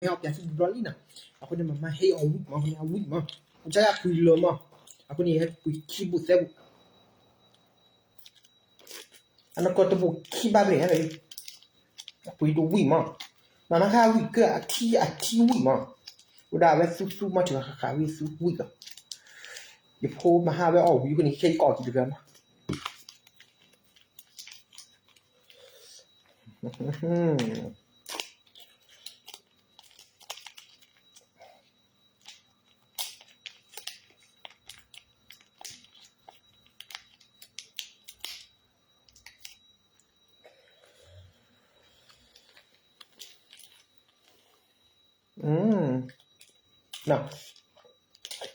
မ့ၢ်အီၣ်ပၠးခံဘျီလံနီၤ, အဃိန့ၣ် မမါဟ့ၣ်အီၣ်ဝံၣ်မး, အဃိန့ၣ် အဝံၣ်မး, အကစၢ်ယၤပှ့ၤလၢမး, အဃိန့ၣ် ဟဲပှ့ၤခံဘူးသၢဘူး အနီၢ်ကီၢ်တဘူးခံဘးမ့ၢ်, ပှ့ၤတဝံၣ်မး, မၤနခါဝံၣ်ကၢအထံအထံဝံၣ်မး, ဝဲဒၣ်အဝဲသူသူမး တဂၤဃာ်ဃာ်ဝံၣ်သူဝံၣ်လီၤ, ယဖိမဟါဝဲအီၣ်ဝံၣ်အဃိန့ၣ် ခဲအံၤကိးက့ၤတဂၤမး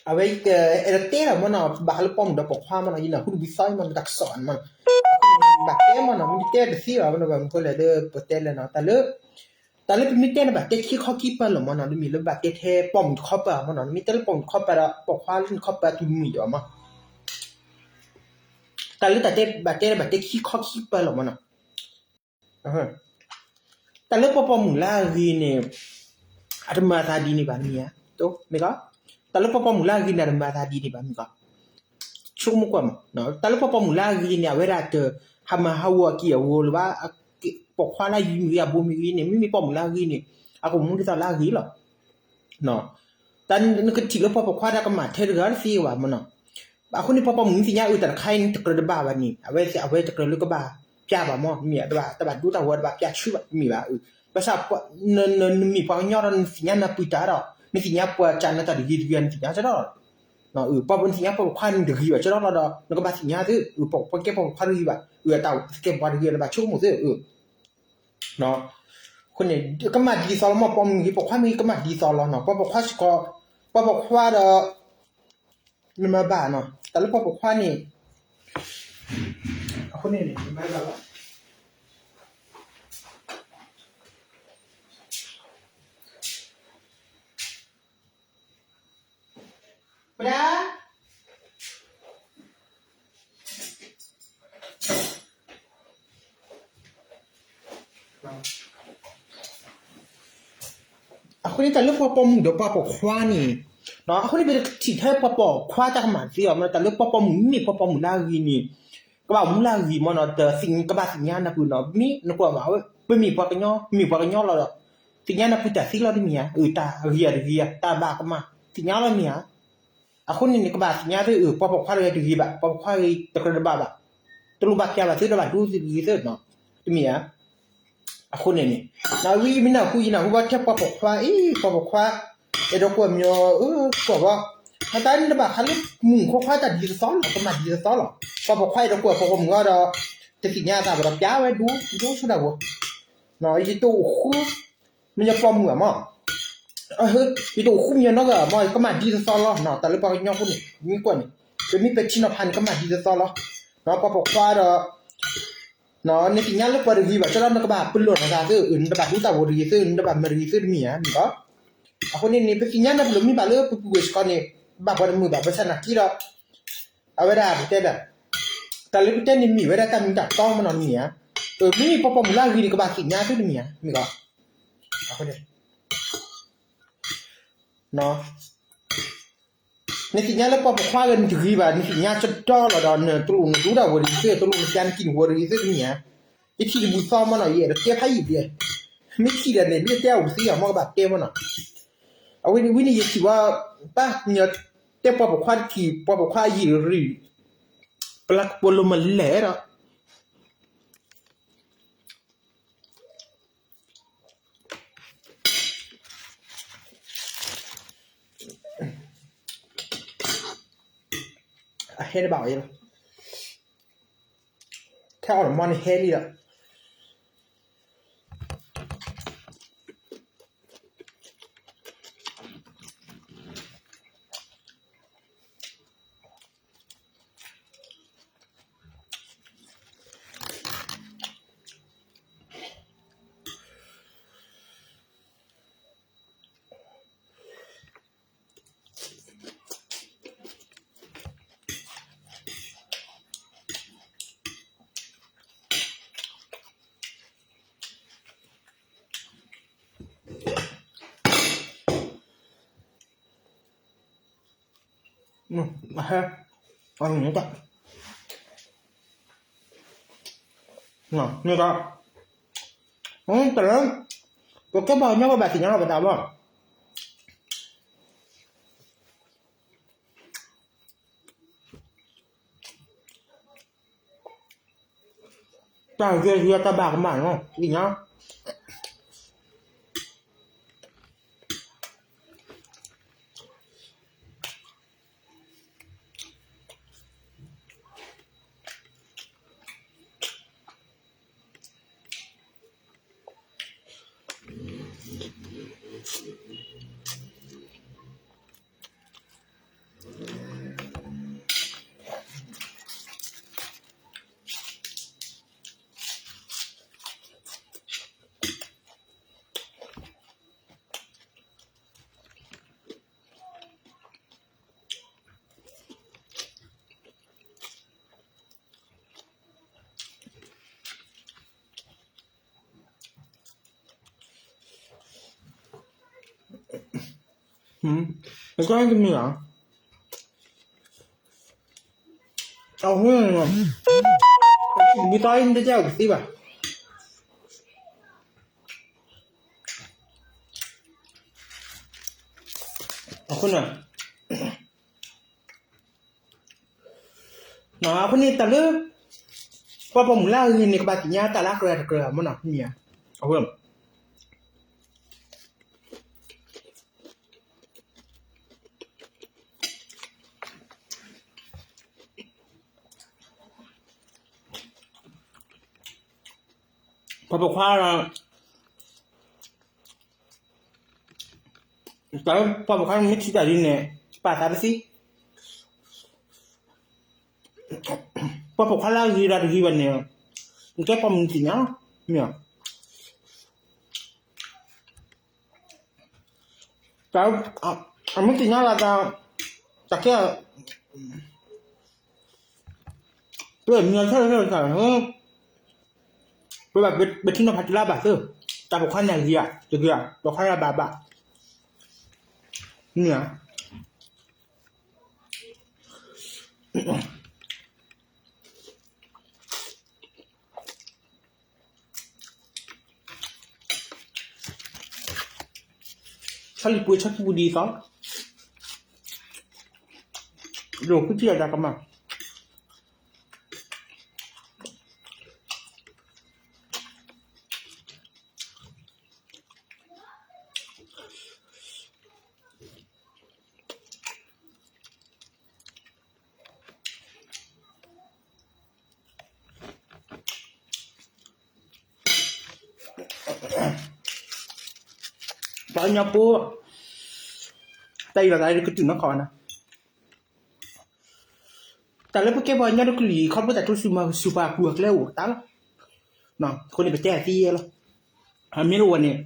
အဝဲ အဲၣ်ဒိးတဲလီၤမးနီၤ, ဘၣ်ဃးလၢပိာ်မုၣ်ဒီးပိာ်ခွါမးနီၤ, ယနၢ်ဟူတဘျီသီအံၤမးနီၤ, တၢ်ကစီၣ်မးနီၤ, ဘၣ်တဲမးနီၤ, မ့ၢ်တဲတသ့ဘၣ်မးနီၤ, ဘၣ်မနုၤဃိလဲၣ်လၢပတဲလဲၣ်နီၤ, တၢ်လၢ တၢ်လၢပမ့ၢ်တဲန့ၣ်ဘၣ်တဲခံခီခံပၢၢ်လီၤမးနီၤ, တမ့ၢ်လၢဘၣ်တဲထဲပိာ်မုၣ်တခီပၢၢ်မးနီၤ, မ့ၢ်တဲလၢပိာ်မုၣ်တခီပၢၢ်ဒီး ပိာ်ခွါလၢနခီပၢၢ်တူၢ်မုၢ်ယီၤမး, တၢ်လၢတၢ်တဲဘၣ်တဲန့ၣ်ဘၣ်တဲခံခီခံပၢၢ်လီၤမးနီၤ တၢ်လၢပှၤပိာ်မုၣ်လၢအဂ့ၤန့ၣ် အတမၤသးဒ်န့ၣ်ဘၣ်မ့ၢ်ဧါ, မ့ၢ်ကီး, တၢ်လၢပှၤပိာ်မုၣ်လၢအဂ့ၤန့ၣ် အတမၤသးဒ်န့ၣ်ဘၣ်မ့ၢ်ကီး, ဆိကမိၣ်ကွၢ်မး, တၢ်လၢပှၤပိာ်မုၣ်လၢအဂ့ၤန့ၣ် အဝဲဒၣ်တဟးမၤဟးဂီၤအက့ၢ်အဂီၤလၢၤဘၣ်, ပိာ်ခွါလၢအယံၤမ့ၢ်ဂ့ၤ အဘိမ့ၢ်ဂ့ၤန့ၣ် မ့မ့ၢ်ပိာ်မုၣ်လၢအဂ့ၤန့ၣ် အကမူဒ်သိးလၢအဂ့ၤလီၤ တၢ်နကထံၣ်လၢပှၤပိာ်ခွါတၢ်ကမၣ်ထဲတဂၤတသ့ဘၣ်မးနီၤ, အဃိန့ၣ် ပှၤပိာ်မုၣ်မ့ၢ်သ့ၣ်ညါအုးတၢ်တခါအံၤန့ၣ် တကြၢးတဘၣ်ဘၣ်န့ၣ် အဝဲ အဝဲတကြၢးလၢကဘၣ်ပျၢ်ဘၣ်မး မ့ၢ်တဘၣ်ဒိတၢ်ဝီတဘၣ်ပျၢ်ဆူဘၣ် မ့ၢ်ဘၣ်, ဘၣ်ဆၣ် နမ့ၢ်ပှၤကညီဒီးနသ့ၣ်ညါနၢ်ပၢၢ်တၢ်ဒီး နသ့ၣ်ညါပှၤကၢ်နၢတၢ်တဂ့ၤတဂ့ၤ နသ့ၣ်ညါကဒီး ပှၤနသ့ၣ်ညါပှၤပိာ်ခွါန့ၣ်တဂ့ၤဘၣ်ကဒီးလီၤဒီး နကဘၣ်သ့ၣ်ညါသု ပှၤကဲပှၤပိာ်ခွါတဂ့ၤဘၣ် အတၢ်သကဲပှၤတဂ့ၤ နဘၣ်ဆိကမိၣ်သု အဃိန့ၣ် ကမၣ်ဒ်သိးလီၤမး ပိာ်မုၣ်ဂ့ၤပိာ်ခွါမ့ၢ်ဂ့ၤ ကမၣ်ဒ်သိးလီၤနီၤ ပှၤပိာ်ခွါစ့ၢ်ကီး ပှၤပိာ်ခွါဒီး နမၤဘၣ်နီၤ တၢ်လၢပှၤပိာ်ခွါန့ၣ် အဃိန့ၣ် နမၤဘၣ်လီၤ ပဒၣ် အဃိန့ၣ် တၢ်လၢပှၤပိာ်မုၣ်ဒီးပှၤပိာ်ခွါန့ၣ် အဃိန့ၣ် ပထံၣ်ထဲပှၤပိာ်ခွါတၢ်ကမၣ်သ့အီၤ တၢ်လၢပှၤပိာ်မုၣ်မ့မ့ၢ်ပှၤပိာ်မုၣ်လၢအဂ့ၤန့ၣ် ကဘၣ်မူလၢအဂ့ၤမးနီၤ ကဘၣ်သ့ၣ်ညါနၢ်ပၢၢ်နီၤ မ့ၢ်နကွၢ်မး ပမ့ၢ်ပှၤကညီ မ့ၢ်ပှၤကညီလီၤဒီး သ့ၣ်ညါနၢ်ပၢၢ်တၢ်သ့လီၤတမ့ၢ်ဧါ အတၢ်ဂ့ၤတဂ့ၤ တၢ်ဘၣ်ကမၣ် သ့ၣ်ညါလီၤမ့ၢ်ဧါ အဃိန့ၣ်န့ၣ် ကဘၣ်သ့ၣ်ညါသု ပှၤပိာ်ခွါတဂ့ၤတဂ့ၤဘၣ် ပှၤပိာ်ခွါဂ့ၤတကြၢးတဘၣ်ဘၣ် တလိၣ်ဘၣ်ပျၢ်ဘၣ်သု တဘၣ်ဒိသုတဂ့ၤသု တမ့ၢ်ဧါ အဃိန့ၣ်န့ၣ် ဝံမ့ၢ်နၢ်ဟူ ယနၢ်ဟူဘၣ်ထဲပှၤပိာ်ခွါအံၤ ပှၤပိာ်ခွါ အဲၣ်ဒိးကွၢ်မညီ ကွၢ်ဘၣ် မတၤန့ၣ်တဘၣ်ဃးလၢမုၣ်ခိခွါတၢ်ဒ်သိးသိးလီၤ ကမၣ်ဒ်သိးသိးလီၤ ပှၤပိာ်ခွါအဲၣ်ဒိးကွၢ်ပှၤပိာ်မုၣ်အီၤဒီး တသ့ၣ်ညါသးဘၣ်ဒီးပျၢ်ဝဲဒိ ဒိဆူဒၣ်ဝဲ ယတအိၣ်ဃူ မညီပိာ်မုၣ်ဘၣ်မး ယတအိၣ်ဃူမညီနီတဂၤဘၣ်မး ကမၣ်ဒ်သိးသိးလီၤ တၢ်လၢပှၤကညီဖိန့ၣ် မ့ၢ်ကွၢ်န့ၣ် ပမ့ၢ်ပဲာ်ထံနီၤဖးန့ၣ် ကမၣ်ဒ်သိးသိးလီၤ ပှၤပိာ်ခွါဒီး နသ့ၣ်ညါလၢပှၤတဂ့ၤဘၣ်ကဒီး နကဘၣ်ပလီၢ်နသးသု နတဘၣ်ဒိတၢ်ဝီတဂ့ၤသု နတဘၣ်မၤတဂ့ၤသုတမ့ၢ်ဧါ မ့ၢ်ကီး အဃိန့ၣ်န့ၣ် ပသ့ၣ်ညါနၢ်ပၢၢ်လၢမ့ၢ်ဘၣ်လၢပပူၤကွံာ်စ့ၢ်ကီးန့ၣ် ဘၣ်ပှၤတမုာ်ဘၣ် ဘၣ်ဆၣ်နာ်က့ဒီး အဝဲဒၣ်ပတဲဒၣ် တၢ်လၢပတဲန့ၣ်မ့ၢ်ဝဲဒၣ်တၢ်မ့ၢ်တၢ်တီမးနီၤမ့ၢ်ဧါ မ့မ့ၢ်ပှၤပိာ်မုၣ်လၢအဂ့ၤန့ၣ် ကဘၣ်သ့ၣ်ညါသုတမ့ၢ်ဧါ မ့ၢ်ကီး နသ့ၣ်ညါလၢပှၤပိာ်ခွါဂ့ၤနတဂ့ၤဘၣ် နသ့ၣ်ညါကဒီးလီၤဒီး နတလိၣ်နဒိတၢ်ဝီတဂ့ၤသု တလိၣ်နပျၢ်နကံၢ်နဝီတဂ့ၤသုတမ့ၢ်ဧါ ယထံၣ်တဘူၣ်သီမးနီၤ ယအဲၣ်ဒိးတဲဖးယံာ်ဒဲး မ့ၢ်ထံၣ်ဒီးန့ၣ် မ့ၢ်တဲအဝံၤသ့အီၤ မ့ၢ်ကဘၣ်တဲမးနီၤ အဝဲန့ၣ်ဝံၤန့ၣ် ယထံၣ်ဝဲ ပၢ်ညီတဲပှၤပိာ်ခွါတထံၣ် ပှၤပိာ်ခွါအယံာ်ရံၣ် ပလၢကပိာ်လိၤမးလဲၣ်ဒီး အဟဲတဘၣ်အီၤလီၤ ထဲအီၤတမီန့ၣ်ဟဲလံဒီး အဟဲ, အတၢ်, မ့ၢ်က, တၢ်လၢ, ပကဲပှၤကညီပဘၣ်သ့ၣ်ညါလီၤပသးဘၣ်. တၢ်ဂ့ၢ်ဟံးတၢ်ဘၣ်ကမၣ်နီၤ, သ့ၣ်ညါ. Hm, ik kan het niet meer. Oh, hm. Moet hij in de jouw, die maar. အဃိန့ၣ်, အဃိန့ၣ်တၢ်လၢ ပှၤပိာ်မုၣ်လၢအဂ့ၤန့ၣ် ကဘၣ်သ့ၣ်ညါတၢ်လၢအကြၢးတကြၢးမ့ၢ်နီၤ, မ့ၢ်ဧါ. အဃိ ပှၤပိာ်ခွါ တၢ်လၢပှၤပိာ်ခွါမ့ၢ်ထံၣ်တၢ်ဒ်န့ၣ် ပာ်သးတသ့, ပှၤပိာ်ခွါလၢအဂ့ၤဒီးတဂ့ၤဘၣ်န့ၣ် နကဲပိာ်မုၣ်သ့ၣ်ညါလီၤ, မ့ၢ်ဧါ. တၢ်, အမ့ၢ်သ့ၣ်ညါလီၤတၢ်, တၢ်ကဲ, ပမ့ၢ်ဆၢထၢၣ်တၢ်, ပဘၣ်ပထံနီၤဖးတုၤလၢအဘၣ်သ့, တၢ်ပိာ်ခွါန့ၣ်အဂ့ၤဧါ, တဂ့ၤဧါ, ပိာ်ခွါလၢအဘၣ်ဘၣ်, မ့ၢ်ဧါ. ဆီလံပှ့ၤဆီပူၤဒ်သိး, ဒိၣ်ဃုထံၣ်အတၢ်ကမၣ်, ပှၤကညီဖိ, တၢ်အံၤလီၤသးကတုၤနီၢ်ခီနီၤ, တၢ်လၢပကဲပှၤကညီတကလုာ်အံၤ ခီဖျိတၢ်တိစၢၤမၤစၢၤပှၤကူၤအကျဲအိၣ်တၢ်လီၤ, အဃိန့ၣ် ပတဲအသ့လီၤ, အမ့ၢ်တအိၣ်ဝဲန့ၣ်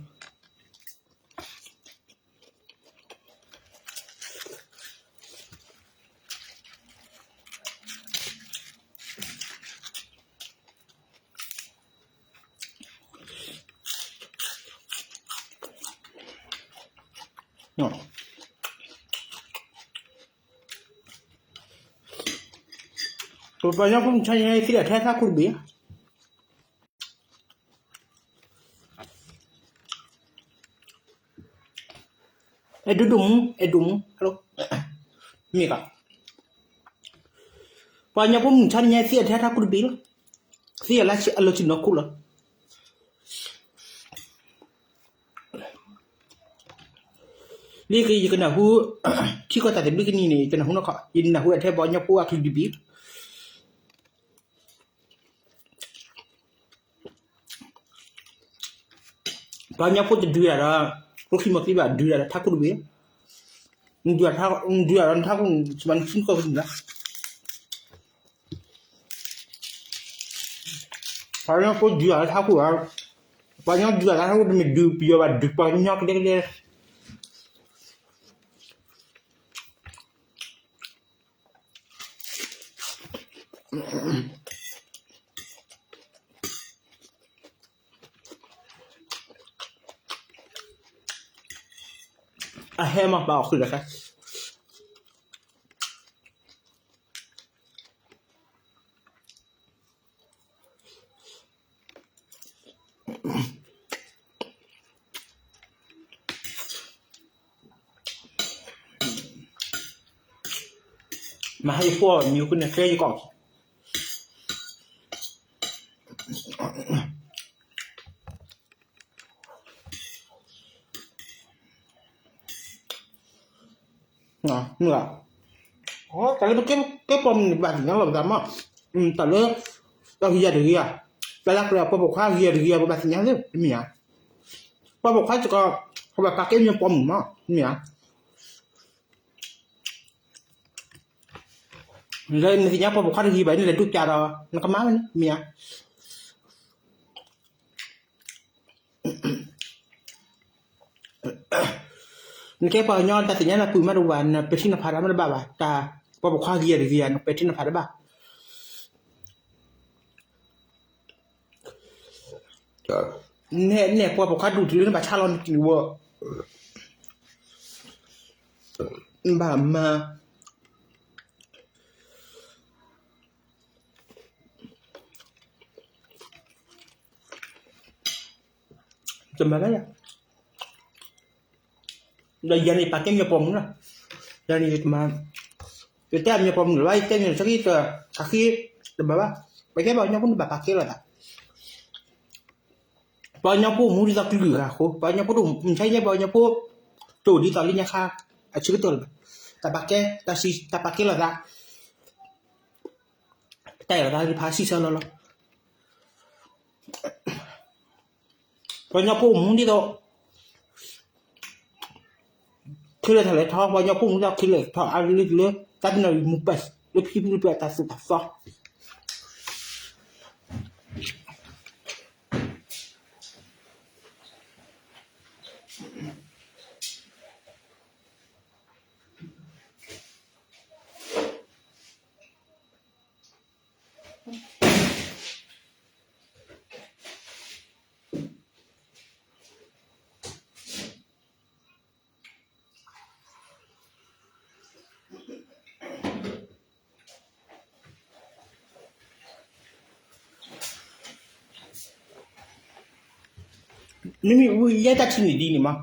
ပှၤကညီဖိမုၣ်ဆါန့ၣ် သ့ၣ်အထဲထါခိၣ်တဘ့ၣ်, အဲၣ်ဒိးဒိၣ်မူ, အဲၣ်ဒိးမူ, မ့ၢ်က, ပှၤကညီဖိမုၣ်ဆါန့ၣ် သ့ၣ်အထဲထါခိၣ်တဘ့ၣ်လီၤ, သ့ၣ်အလၢအလီၤဆ့ၣ်နီၤခိၣ်လီၤ. လၢယကနၢ်ဟူ, ထံကီၢ်တၢ်သဘျ့ကနံၤန့ၣ် ယကနၢ်ဟူနီၢ်ခီ, ယနၢ်ဟူအထဲပှၤကညီဖိအကလုာ်တဘ့ၣ် ပှၤကညီဖိတဒုးတၢ်ဒီး, ကျိချံမီၤချံဘၣ်ဒုးတၢ်ဒီးထါခိၣ်တဘ့ၣ်, ဒုးတၢ်ဒီးထါခိၣ်, ပှၤကညီဖိဒုးတၢ်ဒီးထါခိၣ်, ပှၤကညီဒုးတၢ်ဒီးထါခိၣ်, ပှၤကညီဒုးတၢ်ဒီးထါခိၣ်တမ့ၢ်ဒုးပယီၤဘၣ်ဒုးပှၤကညီကဒဲကဒဲ အဟဲမၤပာ်အီၤဃုာ်ဒီး, မၤဟဲယဖှီၣ်မံၤဃုန့ၣ် ကဲယကီၢ် မ့ၢ်ဧါ, တၢ်လၢပကဲပိာ်မုၣ်န့ၣ် ပဘၣ်သ့ၣ်ညါလီၤပသးမး, တၢ်လၢ ပှၤဂ့ၤယၤတဂ့ၤဧါ, တၢ်လၢပှၤပိာ်ခွါဂ့ၤယၤတဂ့ၤဧါ ပဘၣ်သ့ၣ်ညါသ့ မ့ၢ်ဧါ, ပှၤပိာ်ခွါစ့ၢ်ကီး ပဘၣ်ပာ်ကဲမ့ၢ်ပိာ်မုၣ်မး မ့ၢ်ဧါ. လၢနသ့ၣ်ညါပှၤပိာ်ခွါတဂ့ၤဘၣ် နလဲၤဒိးပျးဒီး နကမၤဝဲန့ၣ် မ့ၢ်ဧါ. နကဲပှၤကညီတၢ်သ့ၣ်ညါနပုၢ်မးတအိၣ်ဘၣ် နပဲာ်ထံနီၤဖးတၢ်မးတဘၣ်ဘၣ်, တၢ်ပှၤပိာ်ခွါဂ့ၤယၤတဂ့ၤဧါ နပဲာ်ထံနီၤဖးတဘၣ်. နဲၣ်ပှၤပိာ်ခွါဒူၣ်တုၤလၢနဘၣ်ဆါလီၤနကလုၢ်ဝဲ, နဘၣ်မၤ တမၤဘၣ်ယၤ, ဒီးယၤန့ၣ်ပာ်ကဲမ့ၢ်ပိာ်မုၣ်လီၤ, ယၤန့ၣ်ယတမၤ, ယတဲမ့ၢ်ပိာ်မုၣ်လၢၤဘၣ် ယတဲန့ၣ် ဆၢက့ၤတခါဃ့ တမၤဘၣ်, ပကဲပှၤကညီဖိန့ၣ်ဘၣ်ပာ်ကဲလိာ်သး, ပှၤကညီဖိမူဒ်သိးကလုာ်ဂၤအဃိ ပှၤကညီဖိတအိၣ်မူဆါညါ ပှၤကညီဖိ တအိၣ်ဒ်သိးလၢညါခါ အဆၢကတီၢ်လၢၤဘၣ်, တၢ်ပာ်ကဲ တၢ်ပာ်ကဲလိာ်သး တၢ်အဲၣ်လိာ်သးသ့ၣ်တဖၣ်စံးဆၢလီၤလီၤ. ပှၤကညီဖိအိၣ်မူဒ်သိး ခဲလၢာ်ထီၣ်လဲၤထီၣ် ပှၤကညီဖိအိၣ်မူဒ်သိးခဲလၢာ်ထီၣ်အါလၢလၢ တၢ်တနီၤမူပၢၢ် လၢဖံဖုလၢပှဲၤတၢ်သိၣ်တၢ်သီ မ့မ့ၢ်ဝဲယဲတၢ်ထံၣ်န့ၣ်ဒ်န့ၣ်မး,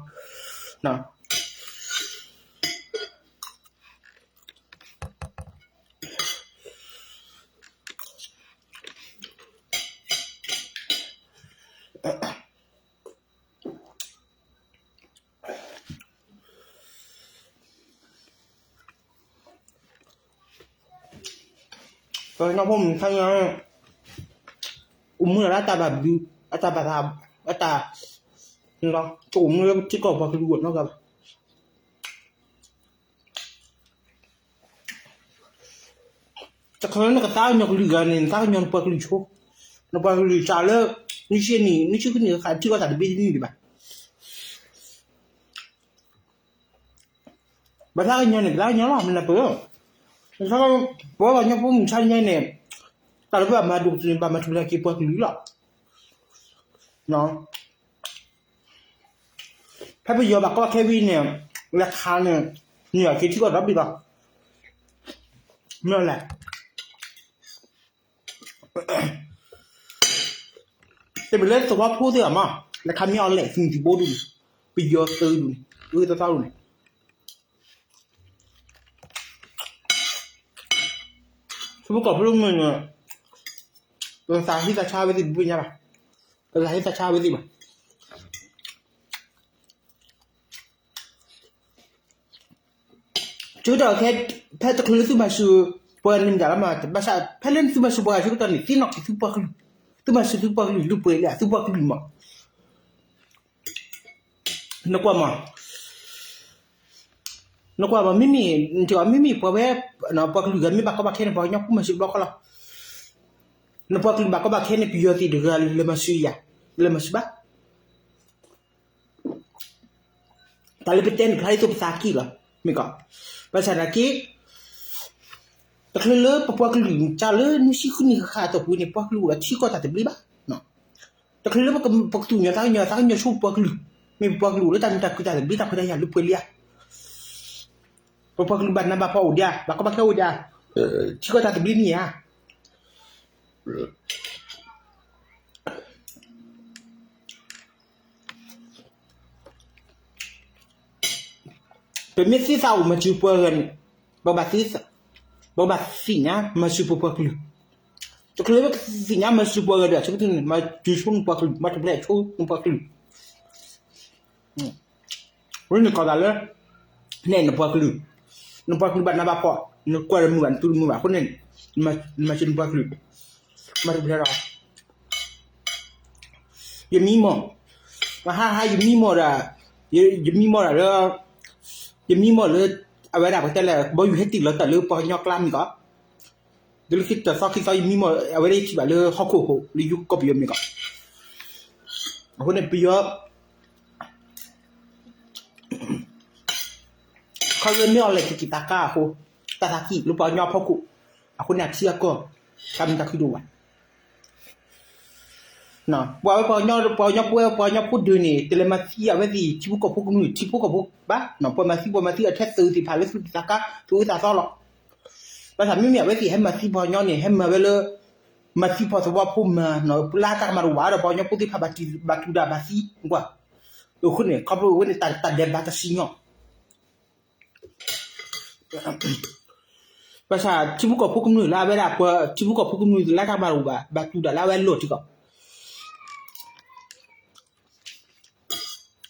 ပှၤကညီဖိမုၣ်ခါညါ အိၣ်မူလၢအတၢ်ဘၣ်ဘျုး အတၢ်ဘၣ်သး အတၢ် တအိၣ်မူလၢထံကီၢ်ပှၤကလုာ်အဂီၢ်နီတဂၤဘၣ်. တခီလၢနကသးကညီၤကလုာ်ဂၤန့ၣ် နသးကညီၤနပှၤကလုာ်ဆိ, နပှၤကလုာ်စးလၢ နွံဆံနံၣ် နွံဆံဃုနံၣ်ဃၣ် ထံကီၢ်တၢ်တဘျ့တန့ၢ်ဒံးဘၣ်. ပသးကညီၤန့ၣ် ပသးကညီၤလီၤ မနုၤပၢၢ်, ပဝဲပှၤကညီဖိမုၣ်ဆါညါန့ၣ် တၢ်လၢပဘၣ်မၤဒိၣ်ကတၢၢ်န့ၣ် ဘၣ်မၤထူၣ်ဖျဲးက့ၤပှၤကလုာ်လီၤ. ဖဲပယီၤဘၣ်ကီဘၣ်ခဲဝံၤန့ၣ် လဲၤခးန့ၣ် နုာ်လီၤက့ၤထံကီၢ်ဒီဘ့ၣ်လီၤ. မ့ၢ်လဲၣ် တမ့ၢ်လၢသဝီဖိသ့ၣ်ဘၣ်မး လဲၤခးမ့ၢ်အီၤလဲၣ် သုးမုၢ်သံၣ်ဘိဒူၣ်န့ၣ် ပယီၤသုးဒူၣ်န့ၣ် ဂ့ၤသီသီဒူၣ်န့ၣ် ထံဖိကီၢ်ဖိလၢမုၢ်န့ၣ် ပသးဟ့သးဆါဝဲသ့ၣ်တဘျုးညါဘၣ်, ပသးဟ့သးဆါဝဲသ့ၣ်ဘၣ်. ဆၢကတီၢ်ခဲ ဖဲတချုးလၢသုမၤစၢၤပှၤန့ၣ်မတၤလီၤမး ဘၣ်ဆၣ် ဖဲလၢသုမၤစၢၤပှၤဆၢကတီၢ်န့ၣ် သ့ၣ်နီၣ်က့ၤသုပှၤကလုာ်, သုမၤစၢၤသုပှၤကလုာ်လၢပှဲၤလံ သုပှၤကလုာ်မး နကွၢ်မး, နကွၢ်မး မ့မ့ၢ် နထံၣ်အီၤ မ့မ့ၢ်ပှၤဝဲ ပှၤကလုာ်ဂၤမ့ၢ်ဘၣ်ကီဘၣ်ခဲန့ၣ် ပှၤကညီဖိမၤစၢၤဘျီဃီလီၤ. နပှၤကလုာ်ဘၣ်ကီဘၣ်ခဲန့ၣ် ပယီၤသ့ၣ်တဂၤလဲၤမၤစၢၤယၤ, လဲၤမၤစၢၤဘၣ်. တၢ်လၢပတဲန့ၣ် ဖျါဒ်သိးပသးက့ၣ်လီၤ. မ့ၢ်ကီး, ဘၣ်ဆၣ်သနာ်က့ တချုးလၢပပှၤကလုာ် စးလၢနွံဆံဃုနံၣ်ဃၣ်ဃၣ်အတီၢ်ပူၤန့ၣ် ပှၤကလုာ်အိၣ်ဒီးထံကီၢ်တၢ်သဘျ့ဘၣ်. တချုးလၢပကသူၣ်ကညီၤသးကညီၤ သးကညီၤဆိပှၤကလုာ်, မ့ၢ်ပပှၤကလုာ်အိၣ်လၢတၢ်မုာ်တၢ်ခုၣ်တၢ်သဘျ့တၢ်ခွဲးတၢ်ယာ်လၢပှဲၤလံဧါ. ပပှၤကလုာ်ဘၣ်နးဘၣ်ဖှီၣ်အိၣ်ဒံးဧါ, ဘၣ်ကီဘၣ်ခဲအိၣ်ဒံးဧါ, ထံကီၢ်တၢ်သဘျ့မ့ၢ်ဧါ. ပမ့ၢ်သ့သးအိၣ်မၤစၢၤပှၤဂၤန့ၣ် ပဘၣ်သ့သး, ပကဘၣ်သ့ၣ်ညါမၤစၢၤပပှၤကလုာ်, တချုးလၢပကသ့ၣ်ညါမၤစၢၤပှၤဂၤဒီး ဆၢကတီၢ်န့ၣ် မၤစၢၤဆိနပှၤကလုာ်, မၤတဘျဲၣ်ဆိနပှၤကလုာ်. အဃိန့ၣ် ကိးသးလၢ နဲၣ်နပှၤကလုာ်, နပှၤကလုာ်ဘၣ်နးဘၣ်ဖှီၣ်, နကွၢ်တမုာ်ဘၣ် နသူတမုာ်ဘၣ်အဃိန့ၣ်, မၤစၢၤနပှၤကလုာ်, မၤတဘျဲၣ်ဒီး ယမံမီၢ်, မဟါဟါယမံမီၢ်ဒီး, ယမံမီၢ်ဒီးလၢ, ယမံမီၢ်လၢ, အဝဲဒၣ်ပတဲလဲၣ် ဘီယူၤဟဲတ့ၢ်လီၤတၢ်လၢပှၤကညီကျါမ့ၢ်ကီး, ဒီးလၢခံတသီခံသီယမံမီၢ် အဝဲဒၣ်ယထံၣ်ဘၣ်လၢဟီၣ်ခိၣ်ဟိၣ်လၢယကီၢ်ပယီၤမ့ၢ်ကီး, အဃိန့ၣ်ပယီၤ ခီဖျိမ့ၢ်အီၤလဲၤက့ၤက့ၤတၢ်ကါအဃိ, တၢ်သးကံၢ်လၢပှၤကညီဖီခိၣ်, အဃိန့ၣ်အထံအကီၢ်, တၢ်မုာ်တၢ်ခုဒိၣ်ဘၣ်. ပှၤဝဲပှၤကညီ, ပှၤကညီဖိဝဲပှၤကညီဖိဒုးန့ၣ် တလဲၤမၤသံအဝဲသ့ၣ်ထံဖိကီၢ်ဖိကမျၢၢ် ထံဖိကီၢ်ဖိဘၣ်, ပှၤမၤသံပှၤမၤသံအထဲသုးသ့ၣ်တဖၣ်လၢသုးတၢ်ကါ သုးအုးသးသီလီၤ. ဘၣ်ဆၣ်မ့မ့ၢ်အဝဲသ့ၣ်ဟဲမၤသံပှၤကညီန့ၣ် ဟဲမၤဝဲလၢ မၤသံပှၤသဝီဖိမၤနီၤ ပျၢ်တၢ်ကမၣ်တအိၣ်ဘၣ်ဒီး ပှၤကညီဖိသ့ၣ်တဖၣ်ဘၣ်တူၢ်ဒၣ်ဘၣ်သံကွၢ်, အဃိန့ၣ် ခီဖျိအဝဲန့ၣ် တၢ်ဒဲးဘးတၢ်စံၣ်ညီၣ် ဘၣ်ဆၣ်ထံဖိကီၢ်ဖိကမျၢၢ်လၢအဝဲဒၣ် ပှၤထံဖိကီၢ်ဖိကမျၢၢ်လၢတၢ်ကမၣ်တအိၣ်ဘၣ် ဘၣ်တူၢ်ဒၣ်လၢအဝဲအလီၢ်ထံကီး,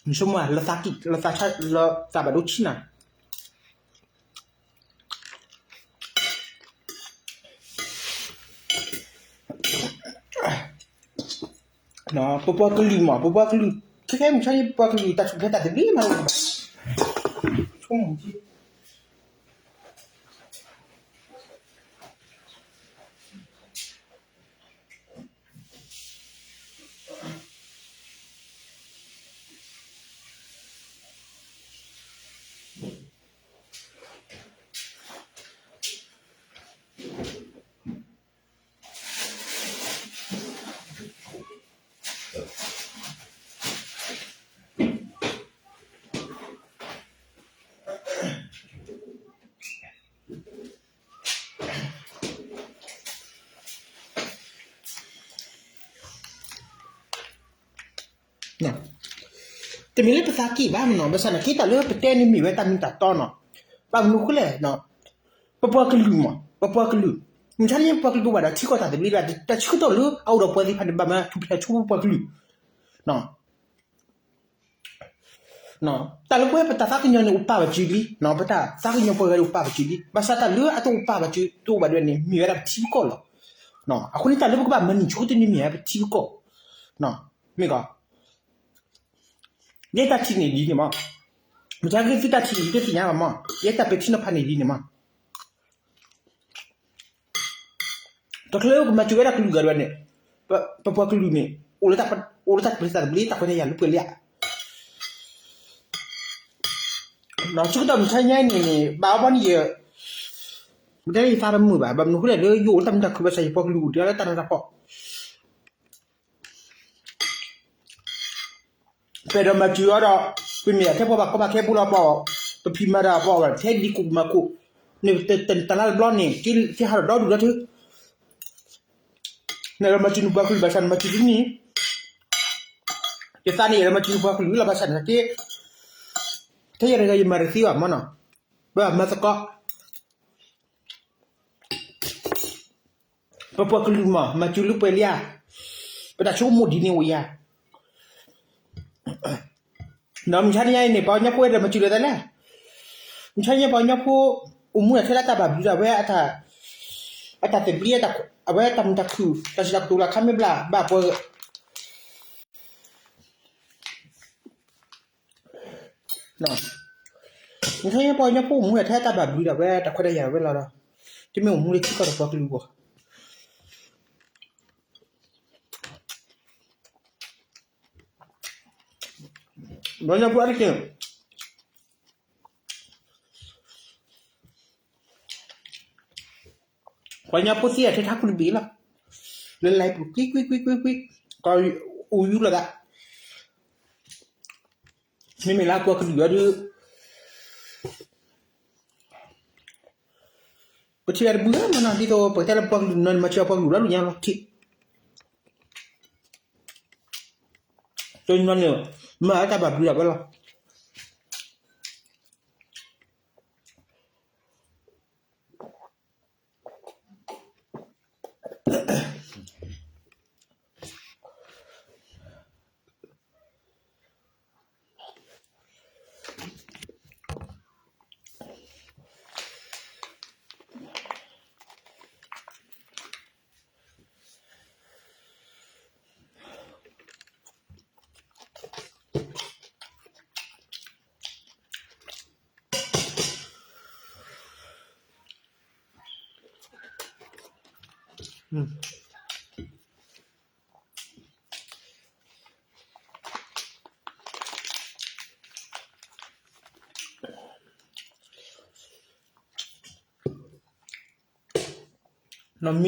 နဆိကမိၣ် လၢသးကံၢ် လၢသးဘၣ်ဒိဆံးနၤ ပပှၤကလုာ်မး ပပှၤကလုာ် ခဲခဲမုၢ်ဆါန့ၣ် ပပှၤကလုာ် တၢ်ထူၣ်ဖျဲးတၢ်သဘျ့မး ဆိကမိၣ် တမ့ၢ်လၢပသးက့ၣ်ဘၣ်မနီၤ ဘၣ်ဆၣ်သနာ်က့ တၢ်လၢပတဲန့ၣ်မ့ၢ်ဝဲတၢ်မ့ၢ်တၢ်တီနီၤ, ဘၣ်မနုၤအဃိလဲၣ်, ပပှၤကလုာ်မး ပပှၤကလုာ်, မုၢ်ဆါန့ၣ်ပပှၤကလုာ်တအိၣ်ဘၣ်ဒီးထံကီၢ်တၢ်သဘျ့ဘၣ်, တၢ်ဆၢကတီၢ်လၢအအိၣ်ဒီးပှၤသ့ၣ်တဖၣ်န့ၣ် ဘၣ်မၤထူၣ်ဖျဲးဆိပပှၤကလုာ် တၢ်လၢပဝဲပတၢ်သးကညီၤန့ၣ်အိၣ်ပာ်ဘၣ်စၢၤလံ, ပတၢ်သးကညီၤပှၤဂၤန့ၣ်အိၣ်ပာ်ဘၣ်စၢၤလံ, ဘၣ်ဆၣ်တၢ်လၢအတအိၣ်ပာ်ဘၣ်စၢၤတအိၣ်ဘၣ်ဒ်န့ၣ် မ့ၢ်ဝဲဒၣ်ပထံပကီၢ်လီၤ. အဃိန့ၣ် တၢ်လၢပကဘၣ်မၤန့ၢ်ဆိကတၢၢ်န့ၣ်မ့ၢ်ဝဲပထံပကီၢ်, မ့ၢ်ကီး ယဲတၢ်ထံၣ်န့ၣ်ဒ်န့ၣ်မး, မုၢ်ဆါက့သုတၢ်ထံၣ်န့ၣ် ယတသ့ၣ်ညါဘၣ်မး, ယဲတၢ်ပဲာ်ထံနီၤဖးန့ၣ်ဒ်န့ၣ်မး တချုးလၢပကမၤစၢၤဝဲဒၣ်ကလုာ်ဂၤဒ်န့ၣ်, ပပှၤကလုာ်န့ၣ် အိၣ်လၢတၢ်ပျဲတၢ်သဘျ့ တၢ်ခွဲးတၢ်ယာ်လၢပှဲၤလံဧါ. ဆၢကတီၢ်မုၢ်ဆါညါအံၤန့ၣ်န့ၣ် ဘၣ်အီဘီန့ၣ်ယဲ, ပတဲလၢယသးတမုာ်ဘၣ်, ဘၣ်မနုၤအဃိလဲၣ် လၢယအိၣ်လၢတၢ်မုာ်တၢ်ခုၣ်ဘၣ်ဆၣ် ယပှၤကလုာ်အိၣ်ဒံးလၢတၢ်နးတၢ်ဖှီၣ် ပအဲၣ်ဒိးမၤစၢၤအီၤဒီး ပမ့ၢ်ဒၣ်ထဲပှၤဘၣ်ကီဘၣ်ခဲဖိလီၤပီၢ်, ပဖံးမၤတၢ်ပီၢ် ထဲဒံးခိၣ်မၤခိၣ်, န့ၣ်တလါတဘျီန့ၣ် က့ၤဟးထီၣ်ဒီဒူၣ်ဒီထၢ, နအဲၣ်ဒိးမၤစၢၤနပှၤကလုာ်ဘၣ်ဆၣ် နမၤစၢၤတန့ၢ်, ယသးန့ၣ် အဲၣ်ဒိးမၤစၢၤနပှၤကလုာ်လီၤဘၣ်ဆၣ်န့ၣ်က့ ထဲယၤတဂၤယမၤတသ့ဘၣ်မနီၤ, ပမၤသကိး ပပှၤကလုာ်မး မၤစၢၤလၢပှဲၤလံဧါ, ပတၢ်ဆိကမိၣ်ဒ်န့ၣ်အိၣ်ဧါ. ဒီးမုၢ်ဆါတနံၤအံၤန့ၣ် ပှၤကညီဖိဝဲဒီးမၤစၢၤလၢၤတၢ်လဲၣ်, မုၢ်ဆါတနံၤပှၤကညီဖိ အိၣ်မူထဲလၢတၢ်ဘၣ်ဘျုးဒၣ်ဝဲ အတၢ်သဘျ့ အဝဲတၢ်မုာ်တၢ်ခုၣ် တၢ်စံးတၢ်ကတိၤလၢအခါမ့ၢ်ဘျါဘၣ်ပှၤ မုၢ်ဆါတနံၤပှၤကညီဖိအိၣ်မူထဲတၢ်ဘၣ်ဘျုးဒၣ်ဝဲ တၢ်ခွဲးတၢ်ယာ်ဝဲလီၤဒီး တမ့ၢ်အိၣ်မူလၢထံကီၢ်ဒီးပှၤကလုာ်အဂီၢ် ပှၤကညီဖိအါတက့ၢ် ပှၤကညီဖိသ့ၣ်အထဲထါခိၣ်တဘ့ၣ်လီၤ. လၢလၢပူၤကွံာ်ကွံာ်ကွံာ်ကွံာ်ကွံာ် ကအိၣ်ယူလိာ်သး မ့မ့ၢ်လၢပှၤကလုာ်အံၤဒီး ပထံၣ်ဝဲတဘျုးမနီၤ ဒ်သိးပကတဲလၢပှၤကလုာ်နီၤ မၤစၢၤပှၤကလုာ်လီၤ လူညါလီၤထံး တနီၤန့ၣ် မၤအတၢ်ဘၣ်ဘျုးဒၣ်ဝဲလီၤ.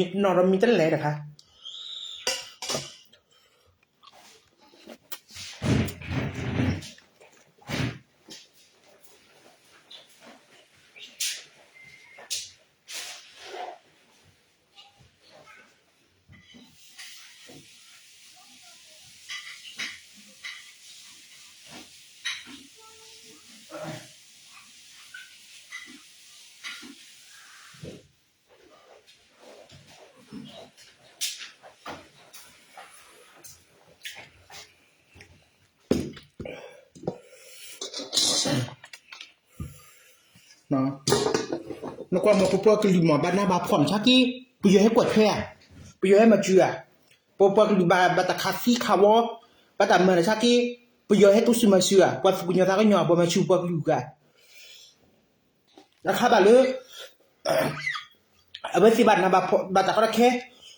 နီၢ်ဒီးမံတလဲတခါ နကွၢ်မ့ၢ်ပပှၤကလုာ်မ့ၢ် ဘၣ်နးဘၣ်ဖှီၣ်န့ၣ်ဆါက့, ပယီၤဟဲကွၢ်ထွဲဧါ, ပယီၤဟဲမၤစၢၤဧါ, ပပှၤကလုာ်ဘၣ်တၢ်ခးသံခးဝီ, ဘၣ်တၢ်မၤန့ၣ်ဆါက့, ပယီၤဟဲတိစၢၤမၤစၢၤဧါ, ပှၤသူၣ်ကညီၤသးကညီၤ ပှၤမၤစၢၤပှၤကလုာ်ဂၤ အခါဘၣ်လၢ အဝဲသ့ၣ်ဘၣ်နးဘၣ်ဖှီၣ် ဘၣ်တၢ်ကီတၢ်ခဲ,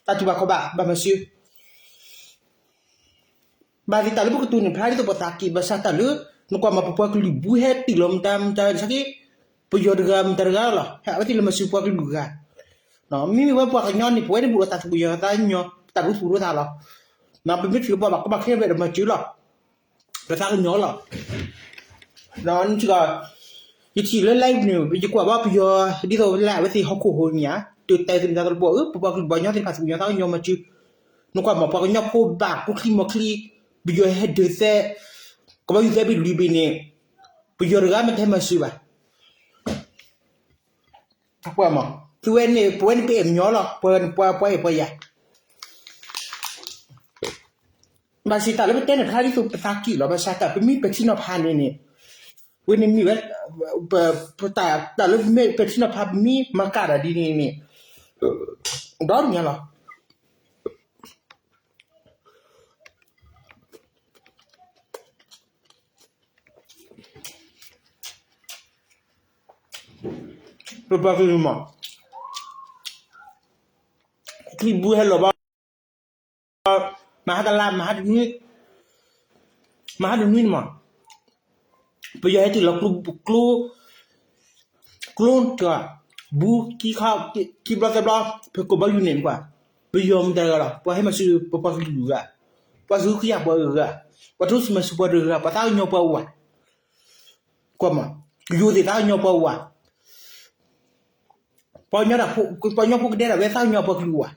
တၢ်တူၢ်ဘၣ်ခီၣ်ဘၣ် ဘၣ်မၤစၢၤ, ဘၣ်သ့ၣ်တၢ်လၢပကတိၤန့ၣ် ဖျါဒ်သိးပသးက့ၤ ဘၣ်ဆၣ်တၢ်လၢ နကွၢ်မ့ၢ်ပပှၤကလုာ်ဘူးဟဲတုၤလီၤမတၤမတၤန့ၣ်ဆါက့, ပယီၤတဂၤမတၤတဂၤလီၤ, အဝဲသ့ၣ်လၢမၤစၢၤပှၤကလုာ်ဂၤ, မ့မ့ၢ်ဝဲပှၤကညီန့ၣ် ပဝဲန့ၣ်ဘူးလီၤတၢ်သူၣ်ကညီၤသးကညီၤ တၢ်ဒိသူၣ်ဒိသးလီၤ, ပမ့ၢ်ထံၣ်လၢပှၤဘၣ်ကီဘၣ်ခဲ ပမၤစၢၤလီၤ ပသးကညီၤလီၤ. ယထံၣ်လၢ live န့ၣ် ယကွၢ်ဘၣ်ပယီၤ ဒ်သိးလၢအဝဲသ့ၣ်ဟီၣ်ခိၣ်ဟိန့ၣ်ဧါ, တတဲသ့ၣ်မတၤတဘျီ ပပှၤကလုာ်ပှၤကညီသ့ၣ်တဖၣ်သူၣ်ကညီၤသးကညီၤမၤစၢၤ, နကွၢ်မ့ၢ်ပှၤကညီဖိဘၣ်ကူချံမီၤချံ, ပယီၤဟဲဒၢးသဲ, ကဘီယူၤသဲဘ့ၣ်လွံၢ်ဘ့ၣ်န့ၣ်, ပယီၤတဂၤမ့ၢ်တဟဲမၤစၢၤဘၣ် ပှၤမး, သုဝဲန့ၣ် ပဝဲန့ၣ်ပအဲၣ်မညီလီၤ, ပှၤအဲၣ်ပှၤယာ်, ဘၣ်ဆၣ်တၢ်လၢပတဲန့ၣ် ဖျါဒ်သိးပသးက့ၤလီၤ, ဘၣ်ဆၣ်တၢ်ပမ့ၢ်ပဲာ်ထံနီၤဖးန့ၣ်န့ၣ်, ဝဲန့ၣ်မ့ၢ်ဝဲ, တၢ်လၢပမ့ၢ်ပဲာ်ထံနီၤဖး ပမ့ၢ်မၤကၣ်တၢ်ဒ်န့ၣ်န့ၣ်, ဒီးညါလီၤ ပပှၤကလုာ်မး, ချံဘူးဟဲလီၤဘၣ်, မဟါတလါ, မဟါတနွံ, မဟါတနွံန့ၣ်မး, ပယီၤဟဲတုၤလီၤကျိ, ကျိ, ဘူးခံခါ, ခံဘျီသၢဘျီ, ပကဘီယူၤန့ၣ်ကွၢ်, ပယီၤမတၤတဂၤလီၤ, ပှၤဟဲမၤစၢၤပပှၤကလုာ်ဂၤ, ပှၤသူၣ်ကညီၤပှၤဂၤ, ပှၤတိစၢၤမၤစၢၤပှၤတဂၤ, ပှၤသးကညီၤပှၤဝၤ, ကွၢ်မး, ယိၤသ့ၣ်သးကညီၤပှၤဝၤ ပှၤကညီဖိကဒဲဒၣ်ဝဲသးကညီၤပှၤကလုာ်ဝၤ,